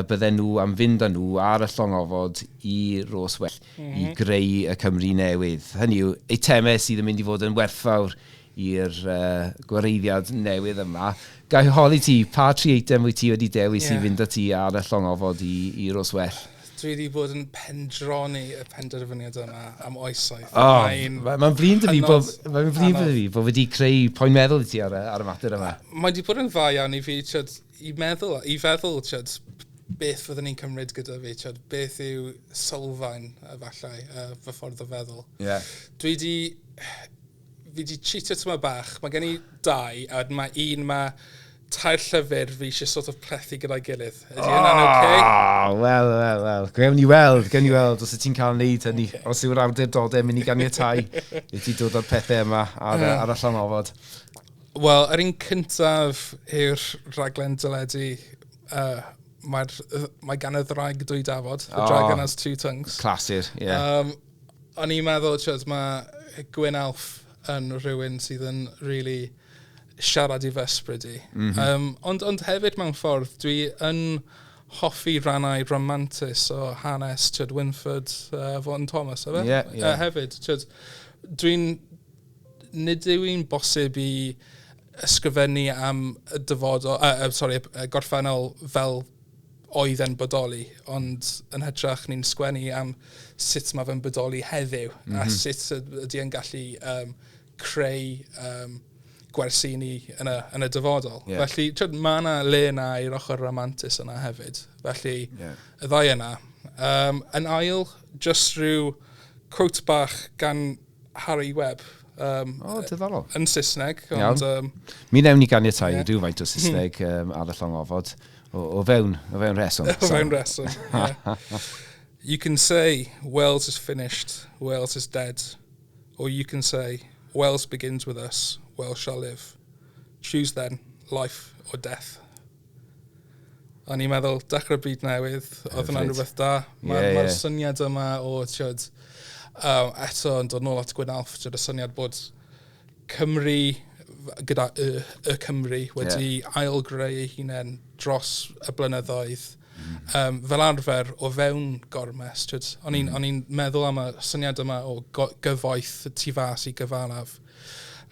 bydden nhw am fynd â nhw ar y llongofod i Rhos Well i greu y Cymru newydd. Hynny yw, eitemau sydd yn mynd i fod yn werthfawr i'r gwareiddiad newydd yma. Ga i holi ti, pa 3 eitem wyt ti wedi dewis i fynd â ti ar y llongofod i Rhos Well? Dwi wedi bod yn pendroni y penderfyniad yma am oesoedd. Oh, Mae'n mae'n flin 'da fi bod, hynod mae'n flin 'da anodd. fi bod wedi creu poen meddwl i ti ar y mater yma. Mae wedi bod yn dda iawn i fi, tiod, i feddwl, tiod, beth fyddwn ni'n cymryd gyda fi, tiod, beth yw sylfaen, efallai, fy ffordd o feddwl. Fi di cheatio tyma bach. Mae gen i 2, a mae un, mae 3 llyfr fi eisiau sort of plethu gyda'i gilydd. Ydy hynna'n oce? Wel, wel, wel. Gewn ni weld, gewn ni weld os y ti'n cael wneud hynny. Os yw'r awdurdodau mynd i ganiatáu i ti dod o'r pethau yma ar y llongofod. Wel, yr un cyntaf yw'r rhaglen deledu, mae gan y ddraig dwy dafod, The Dragon Has Two Tongues. Clasur, ie. O'n i'n meddwl, tiod, mae Gwyn Alf yn rhywun sydd yn really siarad i fy ysbryd i. Ond hefyd mewn ffordd, dwi yn hoffi rannau romantus o hanes, tiod, Wynford, Vaughan Thomas, efe? Ie, ie. Hefyd, tiod, nid yw'n bosib i ysgrifennu am y dyfodol, sorry, y gorffennol fel oedd e'n bodoli, ond yn hytrach ni'n sgwennu am sut mae fe'n bodoli heddiw, a sut ydy e'n gallu creu gwersi ni yn y dyfodol. Felly, twyd, mae yna le yna i'r ochr ramantus yna hefyd. Felly, y ddau yna. Yn ail, just rhyw quote bach gan Harry Webb. O, diddorol. Yn Saesneg. Ond, Mi newn ni ganiatau rhywfaint o Saesneg ar y llong ofod. O fewn reswm. O fewn reswm, yeah. "You can say Wales is finished, Wales is dead. Or you can say Wales begins with us, Wales shall live. Choose then, life or death." O'n i'n meddwl, dechrau byd newydd, oedd hwnna'n rhywbeth da. Mae'r ma syniad yma o, tiod, eto yn dod nôl at Gwyn Alf, tiod, y syniad bod Cymru, gyda y Cymru, wedi ail-greu ei hunain dros y blynyddoedd. Fel arfer, o fewn gormes, tiod, o'n i'n meddwl am y syniad yma o gyfoeth tu fas i gyfalaf.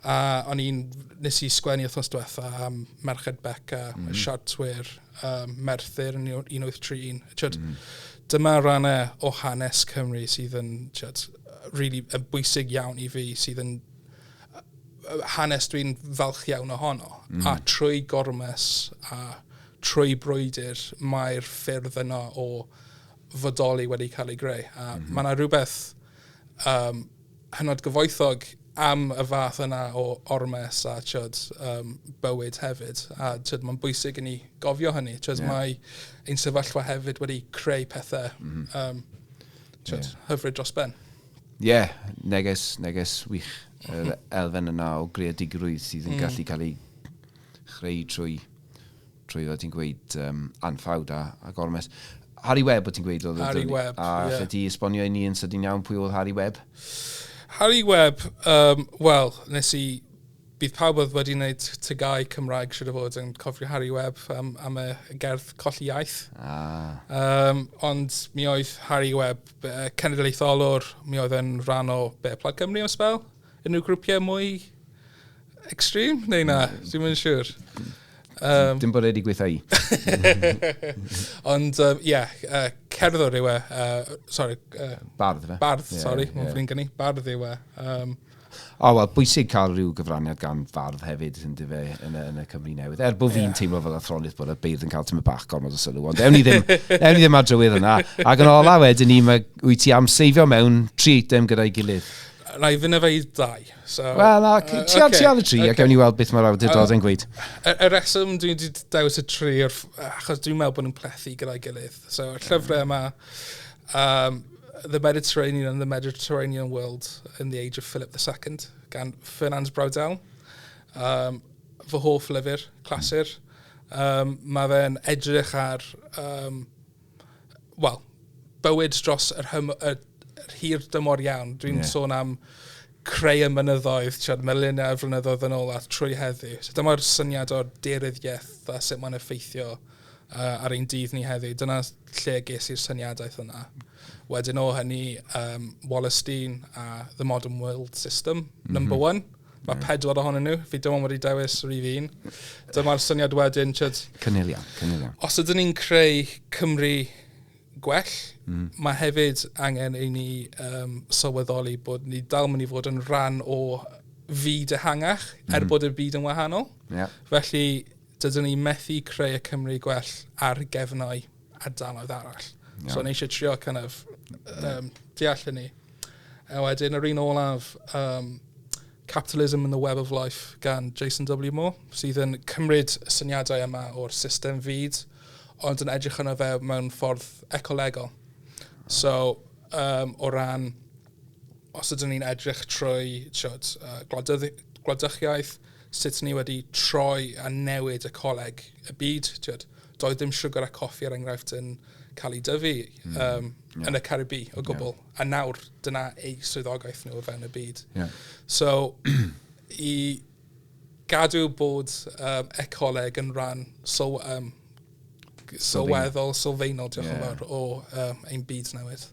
A nes i sgwennu wythnos diwetha am Merched Beca, Siartwyr, Merthyr yn 1831. Tiod, dyma rannau o hanes Cymru sydd yn, tiod, really, yn bwysig iawn i fi, sydd yn hanes dwi'n falch iawn ohono. A trwy gormes a trwy brwydr mae'r ffyrdd yna o fodoli wedi cael ei greu. A mae yna rhywbeth hynod gyfoethog am y fath yna o ormes a, tiod, bywyd hefyd. A, tiod, mae'n bwysig i ni gofio hynny. Tiod, mae ein sefyllfa hefyd wedi creu pethau tiod, hyfryd dros ben. Ie, yeah, neges wych. Yr elfen yna o greadigrwydd sydd yn gallu cael ei chreu trwy fel ti'n gweud, anffawd a gormes. Harry Webb, o ti'n gweud? Oedd Harry Webb, A ie. lle ti esbonio i ni yn sydyn iawn pwy oedd Harry Webb? Harry Webb, wel, bydd pawb oedd wedi wneud TGAU Cymraeg siwr o fod yn cofio Harry Webb am y gerdd Colli Iaith. Ah. Ond mi oedd Harry Webb cenedlaetholwr, mi oedd yn rhan o be, Plaid Cymru am sbel? Unrhyw grwpiau mwy extreme? Neu na, dwi'n yn siŵr. Dim bod wedi gweithio i. Ond, ie, yeah, cerddor yw e, sorry, Bardd, fe? Bardd, Ie, sorry, mae'n ie. flin gen i, bardd yw e. O, wel, bwysig cael rhyw gyfraniad gan fardd hefyd yn dyfe yn y Cymru newydd. Er bod fi'n teimlo fel athronydd bod y beirdd yn cael tymed bach gormod o sylw, ond ewn ni ddim ar drywydd yna. Ac yn ola wedyn ni, mae, wyt ti am seifio mewn tri eitem gyda'i gilydd? Na i fynd efo i ddau. So, Wel, na, ti ar, ti ar y tri, a gewn ni weld beth mae'r awdurdod yn gweud. Y reswm dwi wedi dewis y tri, achos dwi'n meddwl bod nhw'n plethu gyda'i gilydd. So, y llyfrau yma, The Mediterranean and the Mediterranean World in the Age of Philip II, gan Fernand Braudel. Fy hoff lyfr, clasur. Mae fe'n edrych ar, wel, bywyd dros yr hir dymor iawn. Dwi'n sôn am creu y mynyddoedd, tiod, miliynau o flynyddoedd yn ôl a trwy heddiw. So dyma'r syniad o'r daearyddiaeth a sut mae'n effeithio ar ein dydd ni heddiw. Dyna lle ges i'r syniadaeth yna. Wedyn o hynny, Wallerstein a The Modern World System, number one. Mae pedwar ohonyn nhw. Fi dim ond wedi dewis rhif un. Dyma'r syniad wedyn, tiod, Cynnil iawn, cynnil iawn. os ydyn ni'n creu Cymru gwell, mae hefyd angen i ni sylweddoli bod ni dal mynd i fod yn rhan o fyd ehangach, er bod y byd yn wahanol. Felly, dydyn ni methu creu y Cymru gwell ar gefnau ardaloedd arall. So, ni eisiau trio kind of deall hynny. A wedyn, yr un olaf, Capitalism and the Web of Life gan Jason W. Moore, sydd yn cymryd y syniadau yma o'r system fyd, ond yn edrych arno fe mewn ffordd ecolegol. So, o ran, os ydyn ni'n edrych trwy, tiod, gwladychiaeth, sut ni wedi troi a newid ecoleg y byd, tiod, doedd dim siwgr a coffi er enghraifft yn cael ei dyfu yn y Caribi o gwbl. A nawr, dyna eu swyddogaeth nhw o fewn y byd. So, i gadw bod ecoleg yn rhan sylweddol, sylfaenol, diolch yn fawr, o ein byd newydd.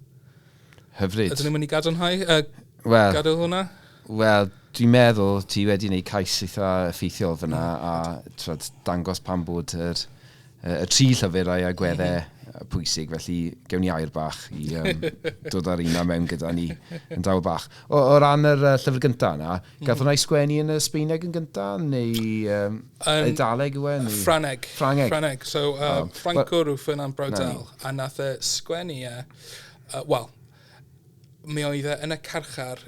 Hyfryd. Ydyn ni'n mynd i gadarnhau, Wel, gadael hwnna? Wel, dwi'n meddwl ti wedi gwneud cais eitha effeithiol fyna a, twod, dangos pam bod yr y tri llyfr a'i agweddau pwysig, felly gewn ni air bach i dod ar un mewn gyda ni yn dawel bach. O ran yr llyfr gyntaf yna, gath hwnna ei sgwennu yn y Sbaeneg yn gyntaf, neu Eidaleg yw e? Neu? Ffrangeg. Ffrangeg. Ffrangeg. So, Ffrancwr yw Fernand Braudel, a nath e sgwennu e, wel, mi oedd e yn y carchar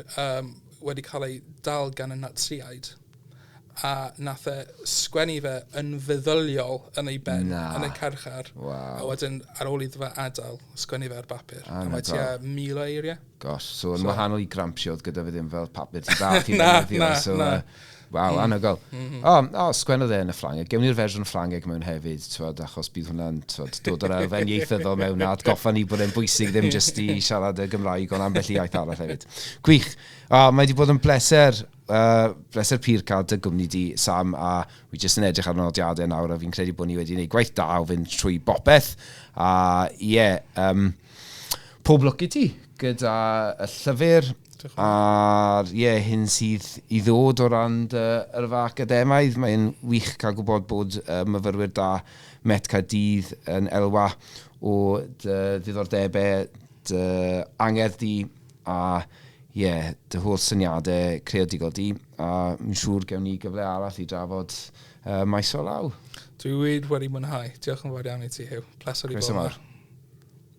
wedi cael ei dal gan y Natsiaid, a nath e sgwennu fe yn feddyliol yn ei ben yn y carchar. Wow. A wedyn ar ôl iddo fe adael, sgwennu fe ar bapur. A mae tua 1,000 o eiriau. Gosh, so yn wahanol i Gramsci, oedd gyda fe ddim fel papur tŷ bach i ddefnyddio. Na, so, na. Waw, anhygoel. O, sgwennodd e yn y Ffrangeg. Gewn ni'r fersiwn Ffrangeg mewn hefyd, twod, achos bydd hwnna'n, twod, dod o'r elfen ieithyddol mewn a atgoffa ni bod e'n bwysig ddim jyst i siarad y Gymraeg, ond ambell i iaith arall hefyd. Gwych. O, mae wedi bod yn bleser pur cael dy gwmni di, Sam, a wi jyst yn edrych ar nodiadau nawr, a fi'n credu bod ni wedi gwneud gwaith da o fynd trwy bopeth. A ie, yeah, pob lwc i ti gyda y llyfr a'r ie, yeah, hyn sydd i ddod o ran dy yrfa academaidd. Mae'n wych cael gwybod bod myfyrwyr da Met Caerdydd yn elwa o dy ddiddordebau, dy angerdd di a ie, yeah, dy holl syniadau creadigol di. A mi'n siŵr gewn ni gyfle arall i drafod maes o law. Dwi wir wedi mwynhau. Diolch yn fawr iawn i ti, Huw. Pleser i Croeso bod mawr. yma.